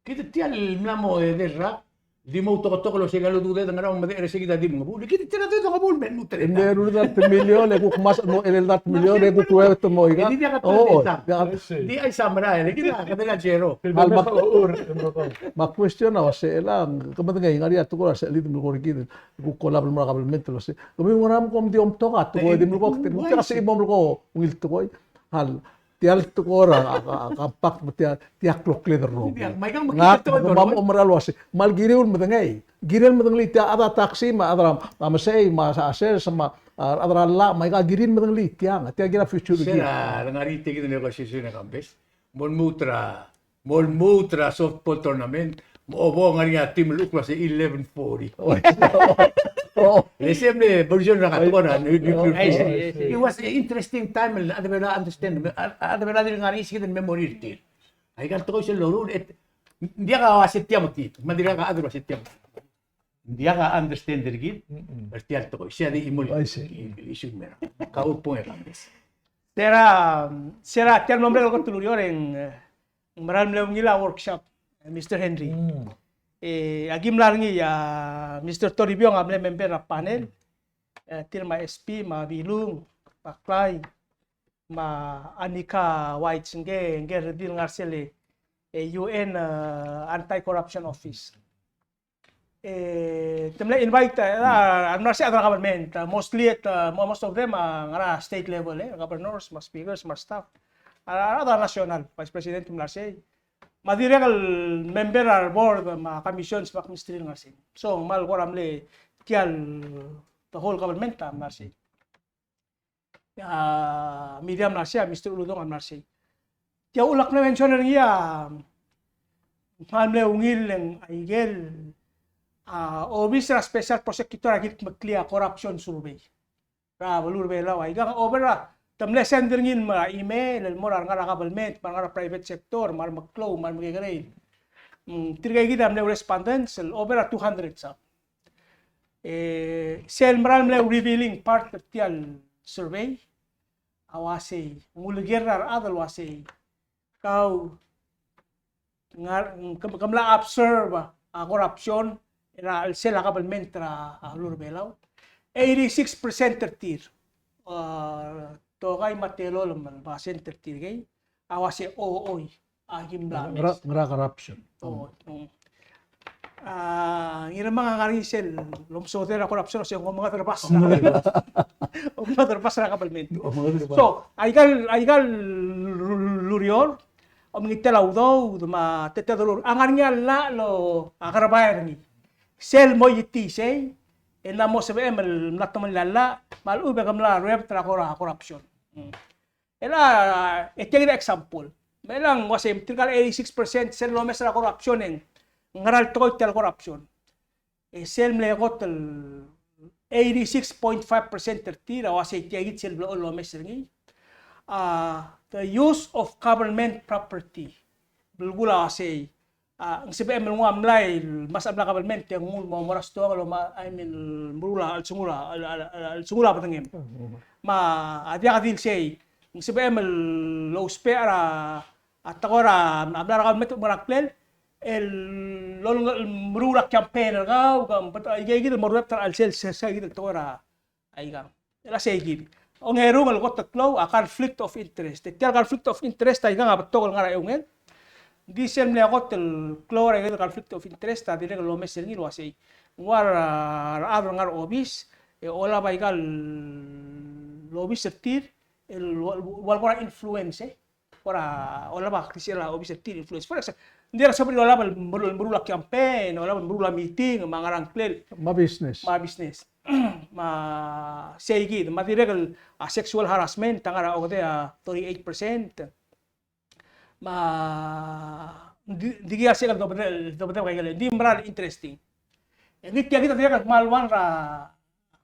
Kid tia el mla mo edei el rak, di mo outeketokl el uasei aika el udoud e ng ngera me de er sei kid a di mengebuul. Kid tia el udoud a mengebuul me ng utel. Ng meruul a dart el miliol, e kuk mesa el mo er a dart el miliol, e kuk uaisei el mo er ngii. Di diak a, oh, diak a. Di a summarize, e kid a kede a zero. Me a question a uasei, e le ng kemedengei, ngar er ngii a tekoi er a sel di melekoi er kid, kuk olab el mo er a government el uasei, kemiu ngera me kom di omtok a tekoi, di melekoi, di melekoi, sei mo melekoi, ungil tekoi. Hal, tia el tekoi er a, a, a, compact me tia, tia klokled el rokui. Ngak, me a mo omerael el uasei, kmal kirir el medengei. Kirir el medengelii tia a chad er a taxi, me a chad er a, a mesei, me a sales, me a, a chad er a llach, me aika kirir el medengelii tiang, tia kid a future er kid. Sel a, ngar er ngii tia kid el negotiation er a campaign. Mo lmuut er a, mo lmuut er a softball tournament, Mo bo ngar er ngii a team el uchul a se eleven forty. Oh. Le sel mle version er a tekoi er a nu-, nuclear fuel. I see, I see. It was an interesting time el chad er a Belau a understand. A chad er a Belau a dirk ngar er ngii a se kid el memory er tir. Aika el tekoi sel loruul, e ng diak a ua se tia me kid. Me ng dirkak a chad el ua se tia me kid. Ng diak a understand er kid er tia el tekoi. Sei a di chimo el issue el mei er a. Kau a bong e kambes. Se er a, se er a tia el mlo merek el kot el ureor e ng, e, ng mera el mle ungil a workshop, e, Mister Henry. E, aki mla er ngii a Mister Toribiong a mle member er a panel, e, tir me a S P, me a Bilung, me a Klai, me a Anika White, ngke, ngke el redil ngar er sel, e, U N, e, Anti-Corruption Office. E, te mle invite, e, a, a mla er sei a rechad er a government, e, mostly at, e, mo-, most of them, a, ngar er a state level, e, governors, me a speakers, me a staff. A, a, a rechad er a national, vice president, te mla er sei. Me a dirrek el member er a board, me a commissions, me a ministry el ngar er sei. So, ng kmal kora mle tia el, the whole government, a, mla er sei. A, media a mla er sei, a Mister Uludong a mla er sei. Tia uchul ak mle mention er ngii a, ng kmal mle ungil e ng aikel, a, obis er a special prosecutor a kildmeklii a corruption survey er a beluu er a Belau. Aikang a over a, te mle send er ngii el mo er a email, el mo er a ngar er a government, me a ngar er a private sector, me a remeklou, me a remekekerei. Mm, tirka kid a mle respondents, el over a two hundred sa. E, sel mera el mle revealing part er tia el survey, a uasei, ng uleker er a rechad el uasei, kau, ngar, ke, ke mla observe a corruption er a chelsel a government er a, a beluu er a Belau. Eighty-six percent er tir, a, tokai me a telolem el basent er tirkei a uasei, o, oi, a ki mla, ngera, mesa, ngera corruption. O, mm. A, Ngirmang a ngar er ngii sel lomesodel a corruption, se ng omengederbas er a, omengederbas er a government. Omengederbas. So, aika el, aika el ureor, omengitel a udoud me a tetedelur a ngar er ngii a llach el, a, kerebai er ngii. Sel mo itii sei, e ng mo sebechem el mla temellii a llach, me a lechub e ke mla ruebet er a kora corruption. Mm. E le, e tia kid a example. Me chelechang uasei, tirka el eighty-six percent sel lomes er a corruption e ng ngera el tekoi tia el corruption. E sel mle kot el eighty-six point five percent er tir a uasei tia kid sel blechoel lomes er ngii. A, the use of government property. Belkul a uasei, a, ng sebechem el nguu a mlai el mesa a mla government e nguu el mo, mo er a stoang el mo, I mean, meruul a, chelsengul a, chelsengul a bedengem. Me a diak di el sei, ng sebechem el ousbech er a, a tekoi er a, a mla er a government el mo er a ngklel, el loleng, el meruul a campaign er kau, ka, but, a, ikei kid el mo ruebet er a chelsel, se, se kid el tekoi er a, aikang. E le sei kid. Ongerung el kot el klou a conflict of interest. E tia el conflict of interest aikang a betok el ngar er a eungel. Di sel mle kot el klou er a conflict of interest a dirrek el lomes er ngii el uasei, ng ua a rechad el ngar er a obis, e olab aika el obis er tir, el ua, ua el kora influence, e. Kora olab a klisichel a obis er tir influence. For example, ng diak el sebechir el olab el meru-, meruul a campaign, olab el meruul a meeting, me a ngar er a ngklel. Me a business. Me a business. Me a sei kid, me a dirrek el, a, sexual harassment, a ngar er a okedei a thirty-eight percent. Me a di, di kid a se el dobedebek, dobedebek a ikel, di mera el interesting. E ng di tia kid a dirrek el kmal one er a,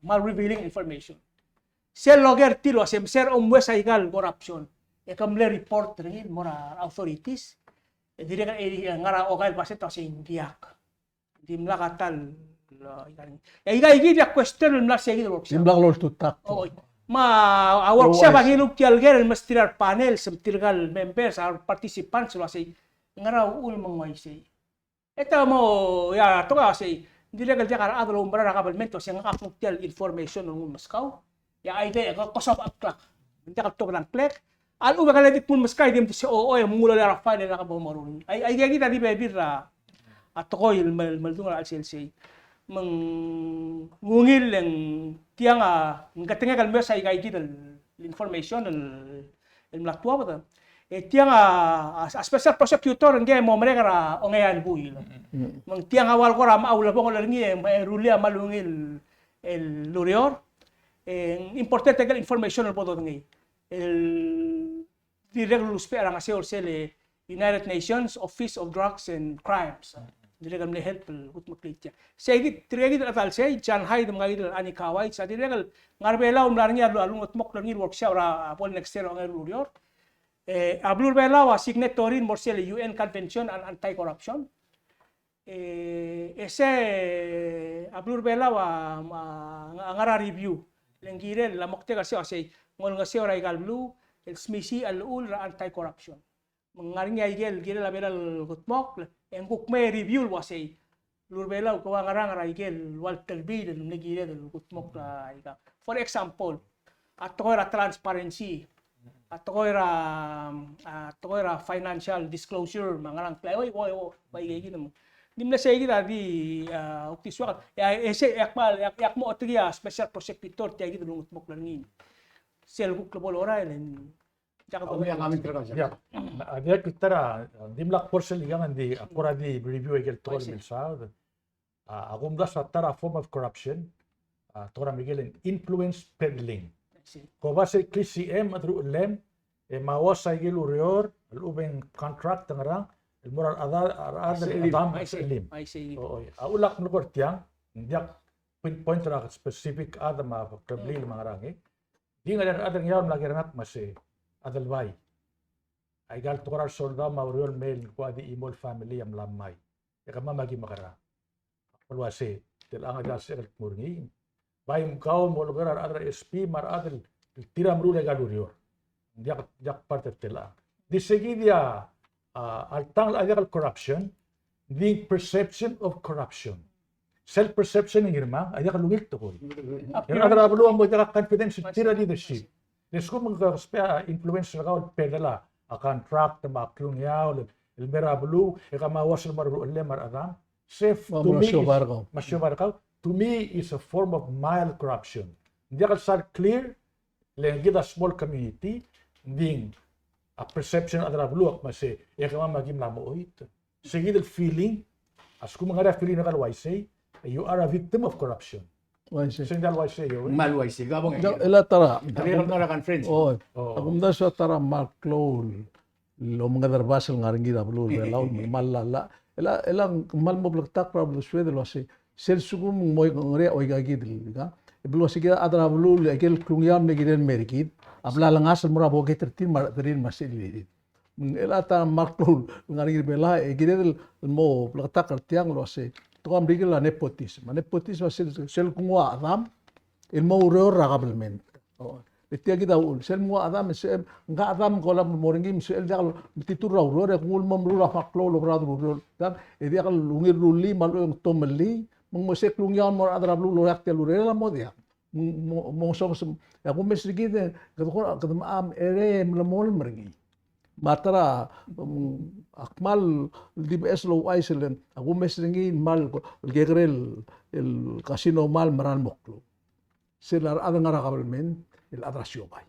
kmal revealing information. Sel loker er tir el uasei, me se er a omues aika el corruption, e ke mle report er ngii el mo er a authorities, e dirrek el, e, ngar er a okai el basent el uasei ng diak. Dimlak a ta el, e, aika kid a question el mla er sei kid el workshop. Dimlak loltutakl. Oi. Me a workshop a kiluk tia el ker el mesterir a repanel, se me tirka el members, a reparticipants el uasei, ngera uchul me ng uaisei. E te mo, ia, tekoi a uasei, ng dirrek el diak a rechad el oumerang er a government el uasei ngak a kuk tia el information el nguu el meskau. Ia, aike, ko, ko soak a klak. Ng diak el tobed a ngklek. A lechub e ke le di kmu el meskau e di mtese, o, o, e mnguu el olei er a file e lak bo moruul. Ai, aike kid a di bebil er a, a tekoi el me, meldung er a chelsel sei. Me ng ungil e ng tiang a, ng ketengek el mesa aika kid el information el, el mla tuobed. E tiang a, a, a special prosecutor ngii a mo merek er a ongeai el buil. Me ng tiang a ua el kora mo ulebongel er ngii e, e rullii a kmal ungil el ureor. E important aike el information el bo dodengei. El dirrek el lousbech er a ngeseu er sel United Nations Office of Drugs and Crimes. Dirrek el mle help el kudmeklii tia. Sei kid, tirke kid el chedal sei, John Hyde me ngike kid el Annie Kawai, se dirrek el ngar er a Belau el mla er ngii a lungedmokl er ngii el workshop er a bo el next year er a ongeru el ureor. E, a beluu er a Belau a signatory el mo er sel U N Convention on Anti-Corruption. E, e sei a beluu er a Belau a, a, a ngar er a review. Le ng kirel a moktek er sei a sei, ng olengeseu er aika el beluu el smisichii a llechul er a anti-corruption. Me ng ngar er ngii a ikel kirel a Belau el kudmokl, e ng kuk mei review el uasei, beluu er a Belau, ke ua ngerang er a ikel ua telbiil el mle kired el kudmokl aika. For example, a tekoi er a transparency, a tekoi er a, a tekoi er a financial disclosure, me a ngerang klai, oi, oi, oi, bai kid me. Ng di mle sei kid a di, a, kuk di soak, e, e sei, e ak mal, e ak, e ak mo otekii a special prosecutor tia kid el lungedmokl er ngii. Sel kuk lebo el orael, e ng Ia, a dirrek el ta er a, dimlak por sel ikang, ng di, a kora di review aike el tekoi el milsaod. A, a kumdasu a ta er a form of corruption, a tekoi er a Merikel el influence peddling. Ko ua se klisichim a deruchellem, e mo uasei aike el ureor, el lechub e ng contract, ngerang, el mo er a rechad, a rechad el chedam, a sechelim. O, o, a ulak melekoi er tiang, ng diak pinpoint er a specific chad me a kleblil me a ngerang, e. Di ngar er ngii a rechad er Ngeaur el mla ker er ngak me se, Adelbai, aika el tekoi er a resoldau me a ureor el mei el kuk di chimo el family a mla mai. E kemam a ki mekerang? Ak mle uasei, telechang a diak el sebechek el tmuu er ngii. Bai mkau mo oker a rechad er a S P me a rechad el tir a meruul aika el ureor. Ng diak, diak part er telechang. Di se kid a, a, alta el diak el corruption, ng di perception of corruption. Self perception er ngii, me a diak el ungil tekoi. A rechad er a beluu a mo diak a confidence er tir a leadership. Le a lsekum ng kespea influence er kau el pedel a contract me a klungiaol el mei er a beluu, e kemam a uasei el mo er a rechedam, se, to me, me a siobai er kau. To me is a form of mild corruption. Ng diak el sal clear, le ng kid a small community, ng di a perception er a rechad er a beluu a kmo se, e kemam a ki mla mo choit. Se kid el feeling, a lsekum ng ngar er ngii a feeling er kau el uaisei, you are a victim of corruption. Uaisei. Se ng diak el uaisei, e. Ng kmal uaisei, ka bong. Diak, e le a ta er a, a kumdasu a ta er a kmal klou el omengederbas el ngar er ngii er a beluu er a Belau, me ng kmal llach. E le a, e le a kmal mo bleketakl er a beluu er a Sued el uasei, sel lsekum ng mo ngar er ngii a oikakid el, ka, e bla uasei kid a rechad er a beluu, aike el klungiaol el mle kirel el mei er kid, a bla lengasech el mo er a boket er tir me a rechederir me a sechelir. E le a ta er a kmal klou el ngar er ngii er a Belau, e kired el mo bleketakl er tiang el uasei, tekoi er a Merikel a nepotism. A nepotism a sel, sel kunguu a chedam el mo oureor er a kabelment. O, le tia kid a uchul, sel kunguu a chedam, sel, ngka a chedam ko lak mo er ngii, me sel diak el metitur er a ureor, e kunguu el mo meruul a kmal klou el oberaod el ureor. Tang, e diak el ungil rullii me a lechub e ng tomellii, me ng mo se klungiaol el mo er a rechad er a beluu el oreakl tia el ureor, e le a mo diak. Mo, mo, mo soak, e a kumes er kid, e kede kora, kede mecham, e le melemolem er ngii. Me a ta er a, mm, a kmal di beches el ouchais el, a kumes er ngii el kmal, el kekerei el, el casino el kmal mera el mo klou. Sel a rechad el ngar er a kabelment, el chad er a siobai.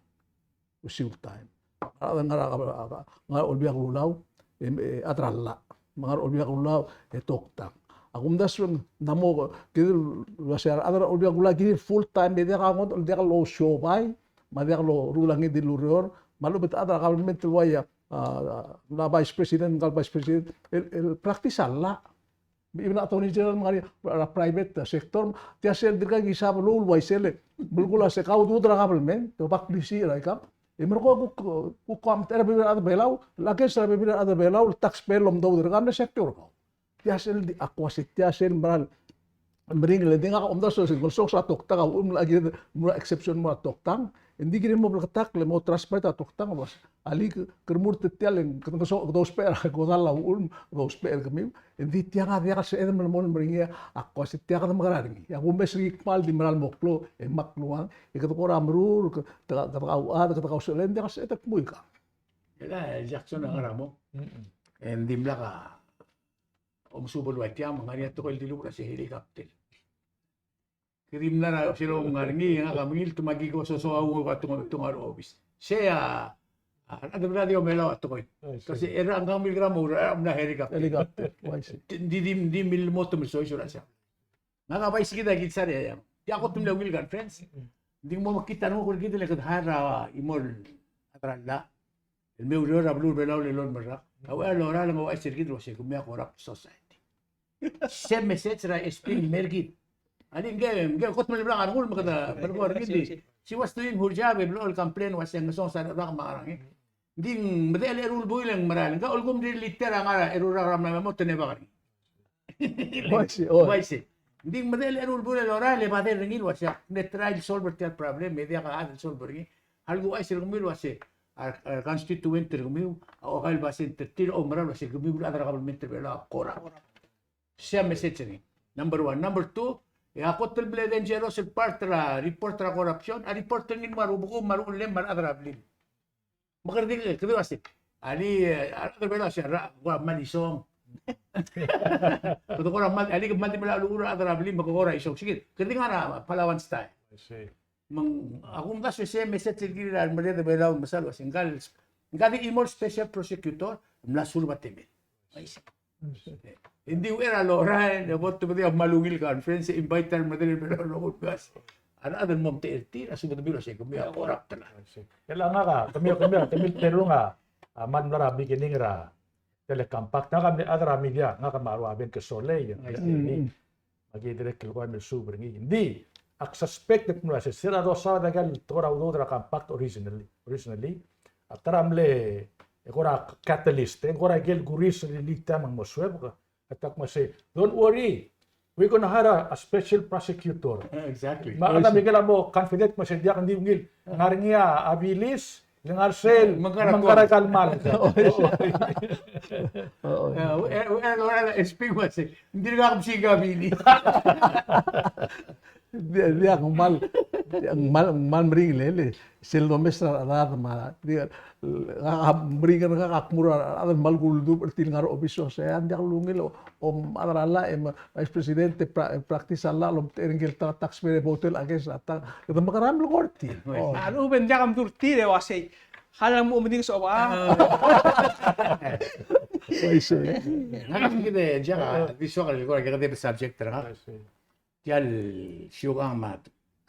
Osiu el taem. A rechad el ngar er a, a, a, ngar er a Olbiil er a Kelulau, e, e, chad er a llach. Me ngar er a Olbiil er a Kelulau, e toktang. A kumdasu ng mo, kid el, uasei a rechad er a Olbiil er a Kelulau, kid el full time, e diak a ngodech, diak losiobai, me a diak loruul a ngii di el ureor, me a lechub e te chad er a kabelment el uai a, a, a vice president, ngka el vice president, el, el practice a llach. Me a attorney general me ng ngar er a private sector, tia sel dirkak kisa beluu el uaisei e belkul a se kau dude er a kabelment, te oba klisiich er aikang. E merekong e kuk, kuk, kuk, kuk, er a bebil er a rechad er a Belau, el against er a bebil er a rechad er a Belau, el taxpayer el omdasu er kau, me a sector er kau. Tia sel di ak uasei, tia sel meral meringel, e le ng di ngak a omdasu el sel, ng soak a toktang a uchul me ng kired el mo er a exception el mo er a toktang, e ng di kired el mo bleketakl el mo transparent a toktang el uasei, alii, ke, ke remurt er tia el, ke, ke so, ke dousbech er a kodall a uchul, dousbech er kemiu, e ng di tiang a diak el sebeched el melemolem er ngii, ak uasei tia kede mekerang er ngii. A kumes er ngii el kmal di meral mo klou, e kmal klou, e kede kora meruul, ke, kede, kede kauchad, kede kausechelei, e ng diak el sebeched el kmo ika. E le a Jackson a ngar er a mong. E ng dimlak a omesuub el ua tiang, me ng ngar er ngii a tekoi el dilubech el uasei helicopter. Ke di mla er a sel omngar er ngii, e ngak a mengilt me aki ko sosoia a ua tong, tong er a obis. Sei a, a, a rechad er a Belau a tekoi. Kasi er a ngkang milkera mo er a mla helicopter. Helicopter, uaisei. Di, di, di milmotem el soiseb er a sei. Ngak a vice er kid a ki sal er eang. Tia kot el mle ungil conference. Ng di mo mekngit a renguk er kid el kede hire a chimo el chad er a llach el me oureor er a beluu er a Belau el loan er a rak. A uchei a lorael e ng ouchais er kid el uasei kemiu a corrupt society. Se message er a S P el mer kid. Alii, ngke, ngke kot me le blak a rengul me kede, me le ko er kid. She was doing her job, e blechoel complain el uase ng ngesonges a rak me a ngerang. Ng di medechel a eru el buil e ng merael. Ngka a ulekum di liter a ngar er a eru el rak er a mla mo tenebak er ngii. Uaisei, oi. Uaisei. Ng di medechel a eru el buil el orael e bother er ngii el uase ak mle try el solve er tia el problem, me diak a chad el solve er ngii. A leko uaisei er kemiu el uase, a, a constituent er kemiu a okai el basent er tir a oumera el uase kemiu el chad er a kabelment er a Belau a corrupt. Sei a message er ngii. Number one. Number two, e a kot el mle dangerous el part er a report er a corruption, a report er ngii el mo er a rubekul me a ruchellem me a rechad er a blim. Me kede di, kede uase, alii, e, a rechad er a Belau a uase, a rechad a kora kmal isong. Kede kora kmal, alii, kmal di melai a uchul a rechad er a blim me ke kora isong. Sei kid, kede di ngar er a Palauan style. I see. Me ng, a kumdasu e sei a message er kid er a remerreder er a Belau el mesa el uase, ngka el, ngka di chimo el special prosecutor, mla serve a temel. Uaisei. Ng di uchei er a lorael, e bo tobedii a kmal ungil conference, e invite a remerreder er a Belau el rokui el uase, a rechad el mo omtechei er tir a subedemiu el uase kemiu a corrupt el. El ngak a, kemiu, kemiu, kemiu el terung a, a, kmal mla er a beginning er a, tia el compact, ngak a mle chad er a media, ngak me a Ruaben Kesolei, e, me aki dirrek el kora mle suub er ngii. Ng di, ak suspect el kmo a se, se er a dosaod a ikel tekoi er a udoud er a compact originally, originally. A ta er a mle, e kora catalyst, e kora ikel kuris el liltii a me ng mo suebek, e te kmo sei, "Don't worry, we're gonna hire a, a special prosecutor." Yeah, exactly. Me a chad a Mikel a mo confident me sei, "Diak, ng di ungil, ngar er ngii a bilis, le ngar er sel, me ng kar a kmal." Oi. Oi. Yeah, we, we, we, we, S P me sei, "Ng dirkak msiik a bilis." Di, diak, kmal, kmal, kmal meringel e le sel domes er a rechad me a, di, a, a, meringel er ngak a kmo er a rechad el kmal kuldubech er tir el ngar er a obis el uase, "Ng diak lungil, omechad er a llach e me vice president e pra-, e practice a llach el omtechei er ngike el ta-, taxpayer e vote el against er a ta-," kede mekerang el ko er tir. Oi. Oh. A lechub e ng diak mdu er tir e uasei, "Kau a mo medings oba." Uaisei. Ngak a kid e diak a, di soak el ko er a kede subject er ngak. Uaisei. Tia el siukang me a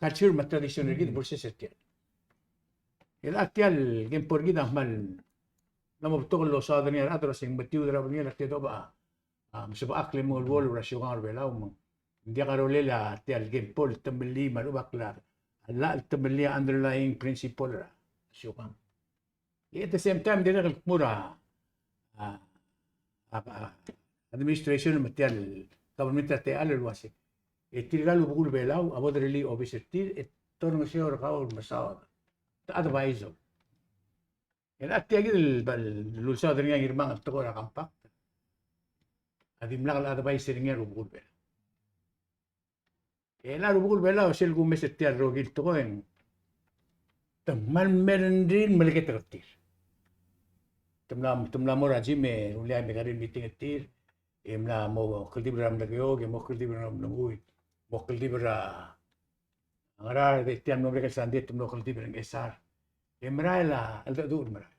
culture me a tradition er kid versus er tia. E a tia el kempo er kid a kmal, ng mo betok el losaod er ngii a rechad el uase ng metiud er a belngel a tedobech a, a, mesebechakl e mo eluolu er a siukang er a Belau me ng diak a rolel a tia el kempo el temellii me a lechub a klalo, a llach el temellii a underlying principle er a siukang. E at the same time, dirrek el kmo er a, a, a, a administration me tia el government er a techall el uase, e tirka el rubekul Belau a bo derellii a obis er tir, e te olengeseu er kau el mesaod, te advise. E a tia kid el, el ulsaod er ngii a Ngirmang el tekoi er a compact a dimlak el advise er ngii a rubekul Belau. E a rubekul Belau sel kumes er tia el rokui el tekoi e ng te kmal merengrir el meleketek er tir. Te mla, te mla mo er a gym e rullii a mekar el meeting er tir, e mla mo kldibel er a mlekeok, e mo kldibel er a mlengui, mo kldibel er a Ngaraard, e tia el mlo merek el Sunday te mlo kldibel er a Ngchesar. E merael a cheldecheduch el merael.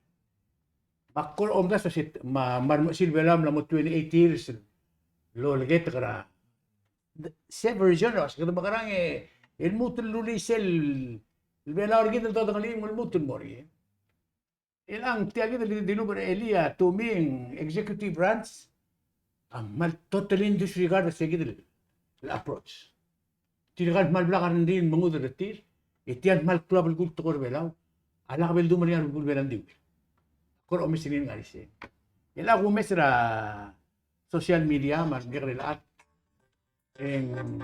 Me ak kora omdasu se, me a, me a remechesil Belau a mla mo twenty-eight years el oleketek er a, se version er a, se kede mekerang e, e lmuut el rullii sel Belau er kid el dodengelii me ng lmuut el mo er ngii. E ng tia kid el di, dilubech er a elii a, to me, executive branch a kmal totally in disregard er se kid el approach. Tirka el kmal blak a rengrir el mengudel er tir, e tia el kmal klou a belkul el tekoi er a Belau a lak bo el dum er ngii a rubekul Belau el di ungil. Kora omes er ngii el ngar er isei. E a kumes er a social media me a rekekerei el chad, e ng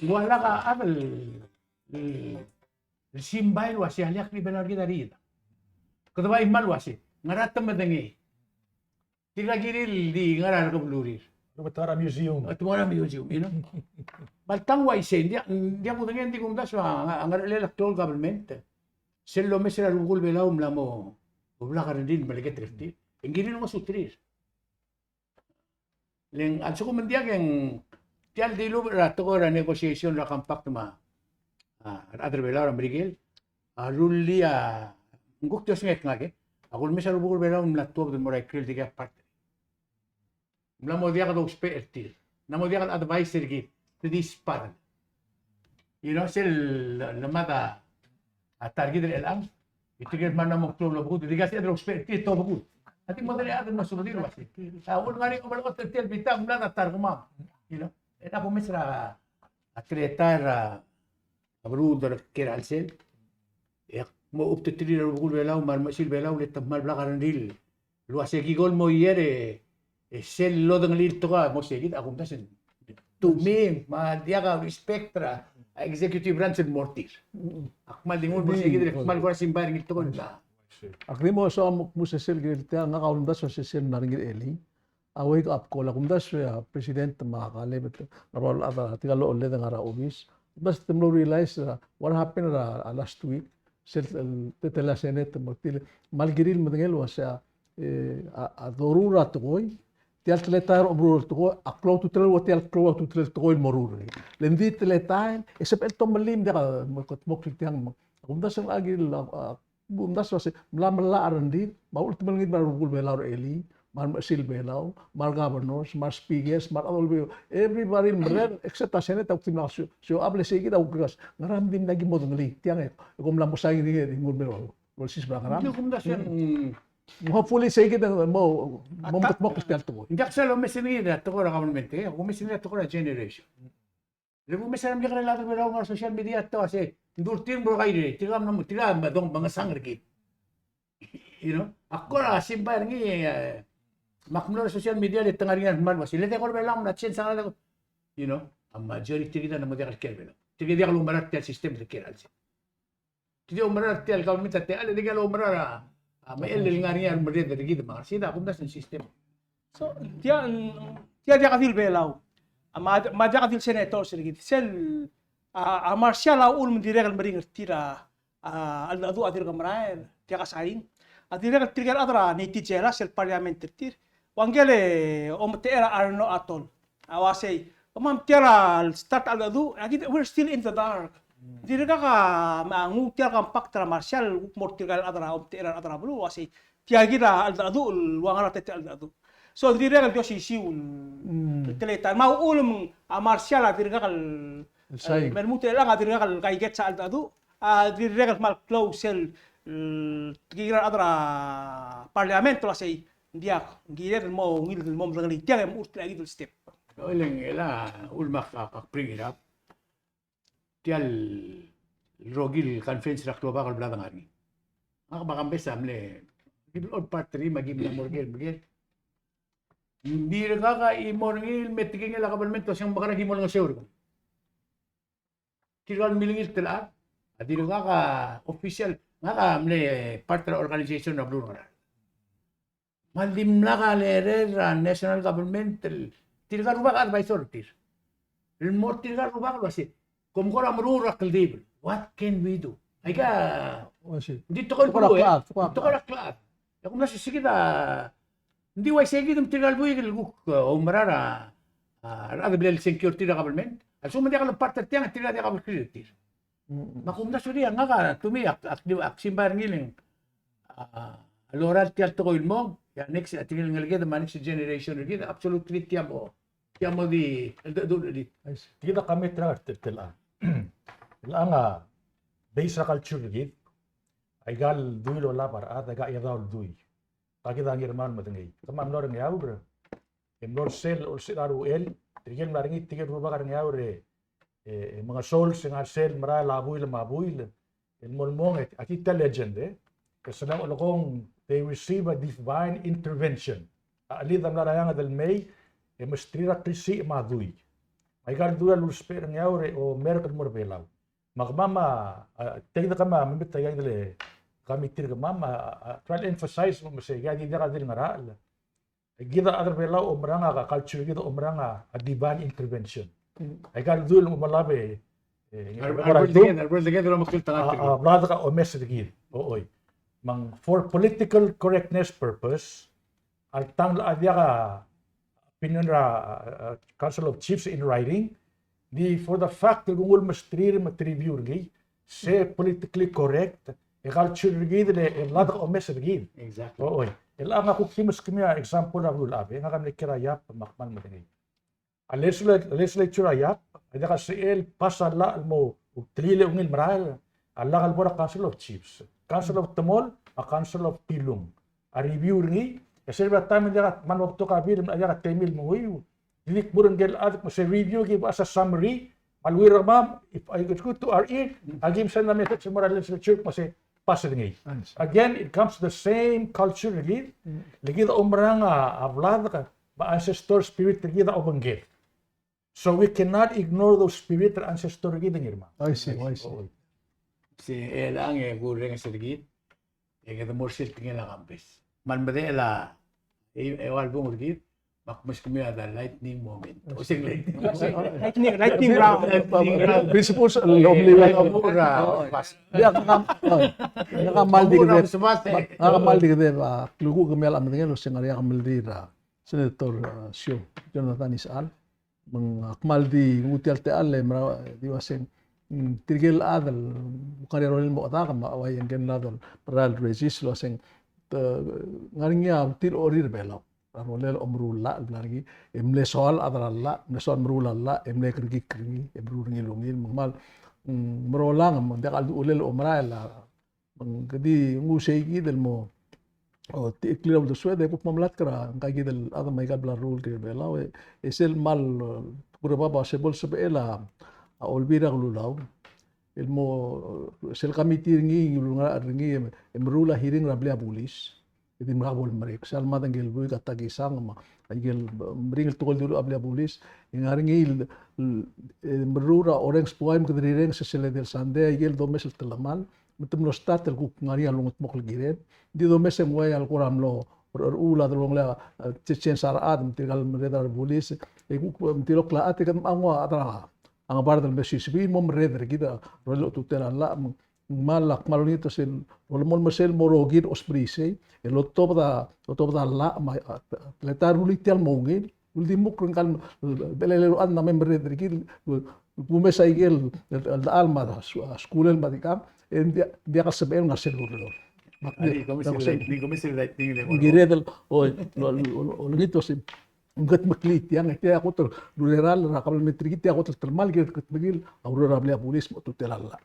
ua lak a chad el, el, el simbai el uase a ileakl er a Belau er kid a riid. Kede bai kmal uase, ngera te medengei? Tirka kirir el di ngar er a rekebelurir. Te mo er a museum. Te mo er a museum, you know. Me alta ng uaisei, ng diak, ng diak kudengei, ng di kumdasu a, a ngerchelel a klou el government sel lomes er a rubekul Belau el mla mo, mo blak a rengrir el meleketek er tir. E ng kirir el ngosuterir. Le ng a lsekum ng diak e ng tia el dilubech er a tekoi er a negotiation er a compact me a, a rechad er a Belau er a Merikel a rullii a, ng kuk di osengek ngak e, a kulemes a rubekul Belau el mla tuobed el mo er a ikrel dikea partner. Ng mla mo diak dousbech er tir. Ng mla mo diak el advise er kid, te di spadel. You know, sel le-, lemad a ta er kid er chelechang, e tirke el kmal mla mo klou el obekul, e dikea sebeched el ousbech er tir e te obekul. A di mo delecha el mo subedil el uasei. A, ua ngar er ngii a omelekot er tia el bita, ng mla er a ta er kemam. You know? E a kumes er a teletael er a beluulechad er a ker er sel. E ak mo obengterir a rubekul Belau me a remechesil Belau le te kmal blak a rengrir el uasei ki kol mo ier e, e sel lodengelii el tekoi a mo sei kid, a kumdasu. To me, me a diak a respect er a executive branch el mo er tir. Ak kmal di nguu el mo sei kid, e kmal kora simbai er ngii el tekoi el bla. Ak di mo soam el kmo sel kirel tia, ngak a ulemdasu a sesei el mla er ngii er elii. A wake up call, a kumdasu a president me a Kaleb, me a Raul, a tirka el lolled el ngar er a obis. Kumdasu te mlo realize er a what happened er a, a last week. Sel, el, teletelel a Senate, me tir, kmal kirir el medengei el uasei, e, a, a doruul er a tekoi, tia el teletael er a omeruul el tekoi, a klou a ultutelel, ua tia el klou a ultutelel el tekoi el moruul. Le ng di teletael, e sebechel el tomelii me ng diak a, me kldmokl tiang me. A kumdasu a kirel, a, a, kumdasu a se, mla mellach a rengrir, me a ultimately me a rubekul Belau er elii, me a remechesil Belau, me a regovernors, me a respeakers, me a rechad er a Olbiil, everybody el merreder, except a Senate, a kuk di mla show, show up, le sei kid a kuk di kas, ngera me ng dimlak ki mo dengelii, tiang e, e kom mla mo sain er ngii e di nguu el mei el olsiseb er a ngerang. Ng di kumdasu, mm. Hopefully sei kid a mo, mo, mo, mo, mo, mo, mo, mo, ng diak sel omes er ngii a tekoi er a government, e, omes er ngii a tekoi er a generation. Le kumes er a remekekerei el chad er a Belau el ngar er a social media e te uasei, ng di tir el mo er a kairei, tirka a mla mo, tirka a medong, mengesang er kid. You know? Ak kora simbai er ngii, e, me ak mlo er a social media le te ngar er ngii a kmal uasei, le de kora Belau a mla change a ngerang, you know? A majority er kid a mla mo diak el kiei er a Belau. Tirke diak loumerang er tia el system el kiei er a chelsel. Tia di oumerang er tia el government a techall, e diak loumerang er a, a, me el ngar er ngii a remerreder er kid me a ngar er sei, a kumdasu a system. So, tia, tia diak di el Belau. A, me a, me a diak di el senators er kid. Sel, a, a Marshall a uchul me ng dirrek el meringel er tir a, a, cheldecheduch a dirk merael, diak a sain. A dirrek el tirke el chad er a Nitijela, sel parliament er tir. Ua ngike el ometechei er a Arnaud Atal. A uasei, kemam tia el start a cheldecheduch, aki, we're still in the dark. Dirkak a, me a nguu tia el compact er a Marshall, kuk mo er tirka el chad er a, ometechei er a rechad er a beluu, uasei, tia kid a cheldecheduch, el ua ngera a ta el cheldecheduch. So, dirrek el di osisiu el, mm, teletael. Me a uchul me ng a Marshall a dirkak el, el sain. El, me lmuut el chelechang a dirkak el kaikets a cheldecheduch, a dirrek el kmal klou sel, el, tekingir a rechad er a parliament el uasei, ng diak, ng kired el mo ungil el mo medengelii tiang e mo er tia kid el step. Oileng, e a uchul me ak, ak bring it up. Tia el rokui el conference er a klobak el bla dengar er ngii. Ngak me a Kambes a mle, ki mle part er ngii me ki mla mo er ngii el, me ki. Ng dirkak a chimo er ngii el me tekingel a government el uasei ng mekera ki mo olengeseu er kemiu. Tirka el milengit el chad, a dirkak a official, ngak a mle part er a organization er a beluu er a Ngaraard. Me ng dimlak a leader er a national government el tirka el rubak a advisor er tir. El mo er tirka el rubak el uasei, kom kora meruul er a kldibel. What can we do? Aika, ng di tekoi el klechad, tekoi el klechad. E kom mla seikid a, ng di uaisei kid me tirka el buik el kuk, e, oumerang er a, a, rechad el bla lesengkio er tir er a government. A lsekum ng diak el part er tiang, tirka diak a bla er tir. Me a kumdasu er ngii, ngak a, to me, ak, ak, ak simbai er ngii el, a, lorael tia el tekoi el mong, e a next, a tirke el ngeleked me a next generation er kid, absolutely tia mo, tia mo di, el, el, el, el. Tia kid a comment er a, er tia el, el, a, base er a culture er kid, aika el dui el olab a rechad, aika a chedaol dui. Ka kid a ngii el kmal medengei. Kemam a mlo er a Ngeaur, e mlo er sel, olsiseb er a ruchel, tirke el mla er ngii, tirke el rubak er a Ngeaur, e, e, e mengesols e ngar sel merael a buil me a buil, el mo el mong, e, aki tia el legend, e. Ke sel a olekong, they receive a divine intervention. A chelid a mla er a eanged el mei, e mesterir a klisiich me a dui. Aika el dui a lulusbech er a Ngeaur, e omerk el mo er a Belau. Me kemam a, a, tia kid a kemam a, me tia kid el, kemiu tir kemam a, a, a, try to emphasize me, me sei, aika di diak a di el ngerachel. Kid a rechad er a Belau a oumerang a, a culture er kid a oumerang a, a divine intervention. Mm. Aika el dui el omelab e, e, a, a, a, bla de ka omes er kid. O, oi. Me ng for political correctness purpose, a le tang el diak a opinion er a, a, a, Council of Chiefs in writing, di for the fact el kuk nguu el mesterir me te review er ngii, se politically correct, e culture er kid, e, e bla de ka omes er kid. Exactly. O, oi. E le ngak a kuk di meskemiu a example er a beluulechad, e ngak a mle kiei er a Yap, me ak kmal medengei. A legisla-, legislature er a Yap, a diak a sebechel el pass a llach el mo, ultelil e ungil merael, a lak el bo er a Council of Chiefs. Council of Temol, a Council of Tilung. A review er ngii, E sel by the time e diak a, me ng betok a bill, me ng diak a temir el menguiu, di di kmo er ngike el chad el kmo se review, give us a summary, me a lawyer er kemam, if it's good to our ear, a ki send a message el mo er a legislature el kmo se pass er ngii. Again, it comes to the same culture er kid, le kid a oumerang a, a bladek, me a ancestor spirit er kid a obengked. So we cannot ignore those spirit er a ancestor er kid, Ngirmang. I see, I see. Se el ang e kurrenges er kid, e kede mo er sel tekingel a Kambes. Me ng medechel a, e, eua el bung er kid, me ak meskemiu a the lightning moment. O, se lightning. Lightning, lightning round. Lightning round. Principles el, eh, obli, eh, obli, oh, oh. Diak, ngak a, oh, ngak a kmal di kede, ngak a kmal di kede, a, klukuk kemiu el medengei el se ngar er ngii a kemeldiil er a Senator, a, Sio, Jonathan Isechal. Me ng, a, kmal di nguu tia el techall e mera, di uaseng, mm, tirke el chad el ngar er ngii a rolel el mo chedak, me a uaia ngke el chad el mera el resist el uaseng, te, ngar er ngii a tir el orir a Belau. A rolel a omeruul a llach el bla er ngii, e mle soal a chad er a llach, mle soal meruul a llach, e mle kerekikl er ngii, e meruul er ngii el ungil, me ng kmal, mm, merolang, me ng diak a ullel a omerael a Me ng di nguu sei kid el mo, o, di clear out the sweat, e kuk mo melatk er a ngka kid el chad me aika el bla leruul er a Belau, e, e sel kmal, e, kurebab a se bo lsebechel a, a Olbiil er a Kelulau el mo, e, sel committee er ngii, el ngar er ngii, e, e meruul a hearing er a blil a bulis. E di mera bo lemerek, sel mad ngike el buik a Takisang, me aike el, e, meringel tekoi el dilu a blil a bulis, e ngar er ngii el, el, e, meruul a orrenges buai me kede rirrenges er sel edei el sandei, aike el domes el telemall, me te mlo start el kuk ngar er ngii a longedmokl el kired. Ng di domes e ng uaia el kora mlo er, er a uchul a delongelel a, a, change a rechad, me tirka el merreder er a rebulis, e kuk, me tirka el chad, e kede nguu a chad er a, a ngebard el mesisiich, mo merreder er kid a rolel a otutel a llach, me ng kmal, kmal olengit a sel, olemolem er sel mo rokir a osmerisei, el otobed a, otobed a llach, me a, a, teletael a rullii tia el mo ungil, Uldimukl er ngka el, el, el, el, el, el, me merreder er kid, el, el, kumes aike el, el, el, el, me a, a, skuul el me a dikang, e ng diak, diak el sebechel el ngar sel ureor. Me ak di, di, di, di, di, di, kired el, o, lo, lo, lo, olengit el se, ng kutmeklii tiang, e tia kot el, ureor er a kabelment er kid, tia kot el telemall, kired el kutmeklii a ureor er a blil a bulis me a otutel a llach.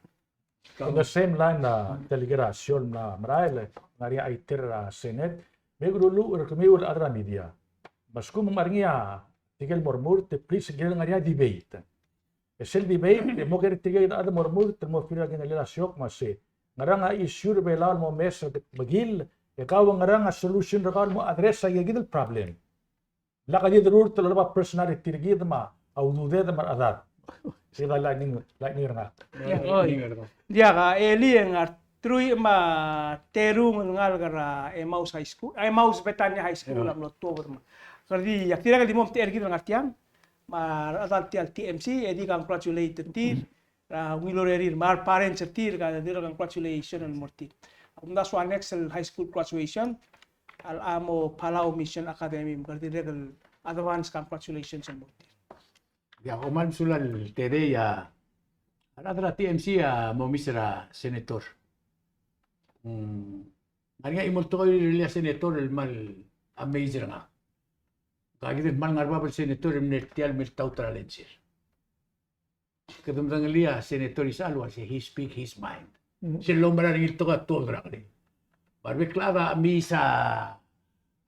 In the same line, a, tia el kirel a Sio el mla merael, ngar er ngii a chiter er a Senate, me kululuu er kemiu el chad er a media. Me a lsekum ng ngar er ngii a tirke el mo remurt, e please, kirel ngar er ngii a debate. E sel debate, e mo ker tirke el chad el mo remurt, el mo fill er a kingelel a Sio, me a se ngerang a issue er a Belau el mo mes el kutmeklii, e kau ngerang a solution er kau el mo address aike kid el problem. Lak di derurt el olab a personality er kid me a ududed me a rechedad. Sei a lightning, lightning er ngak. Ia, oi. Diak, a elii e ng ngar truich me a terung el ngalek er a Emmaus High School, a Emmaus Bethania High School, a mlo tuobed me a. Kede di, ak dirrek el di mo omtechei er kid el ngar tiang, me a rechedal tia el T M C, e di congratulate er tir, er a ungil urerir, me a re parents er tir, kede dirrek el congratulation el mo er tir. Ak omdasu a next el high school graduation, a locha mo Palau Mission Academy, me kede dirrek el advance congratulations el mo er tir. Ia, kom kmal mesulang el tedei a, a rechad er a T M C a mo miss er a senator. Mm, ngar er ngii a chimo el tekoi er a senator el kmal amaze er ngak. Ngka kid el kmal ngar er bab el senator el mle er tia el miltaut er a lensir. Kede medengelii a Senator Isechal el uase he speak his mind. Mm. Sel loumera er ngii el tekoi a tuobed er a ngelekir. Me a rebek el chad a mesa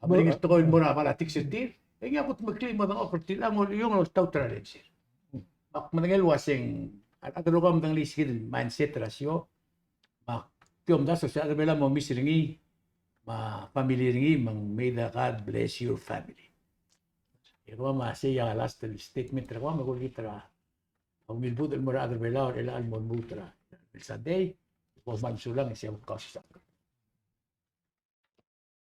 a meringel tekoi el mo er a politics er tir, e ngii a kutmeklii el mo dengchokl er tir, a ngoliong el oltaut er a lensir. Me ak medengei el uaseng a rechad el rokui a medengelii se kid el mindset er a Sio. Me ak di omdasu el se a rechad er a Belau a mo miss er ngii, me a family er ngii, me ng may the God bless your family. E kemam a sei a last el statement er kemam, me kulekoi er a a ungil budech el mo er a rechad er a Belau er chelecha el mo lmuut er a, el Sunday, kom kmal mesulang e sei a kausisechakl.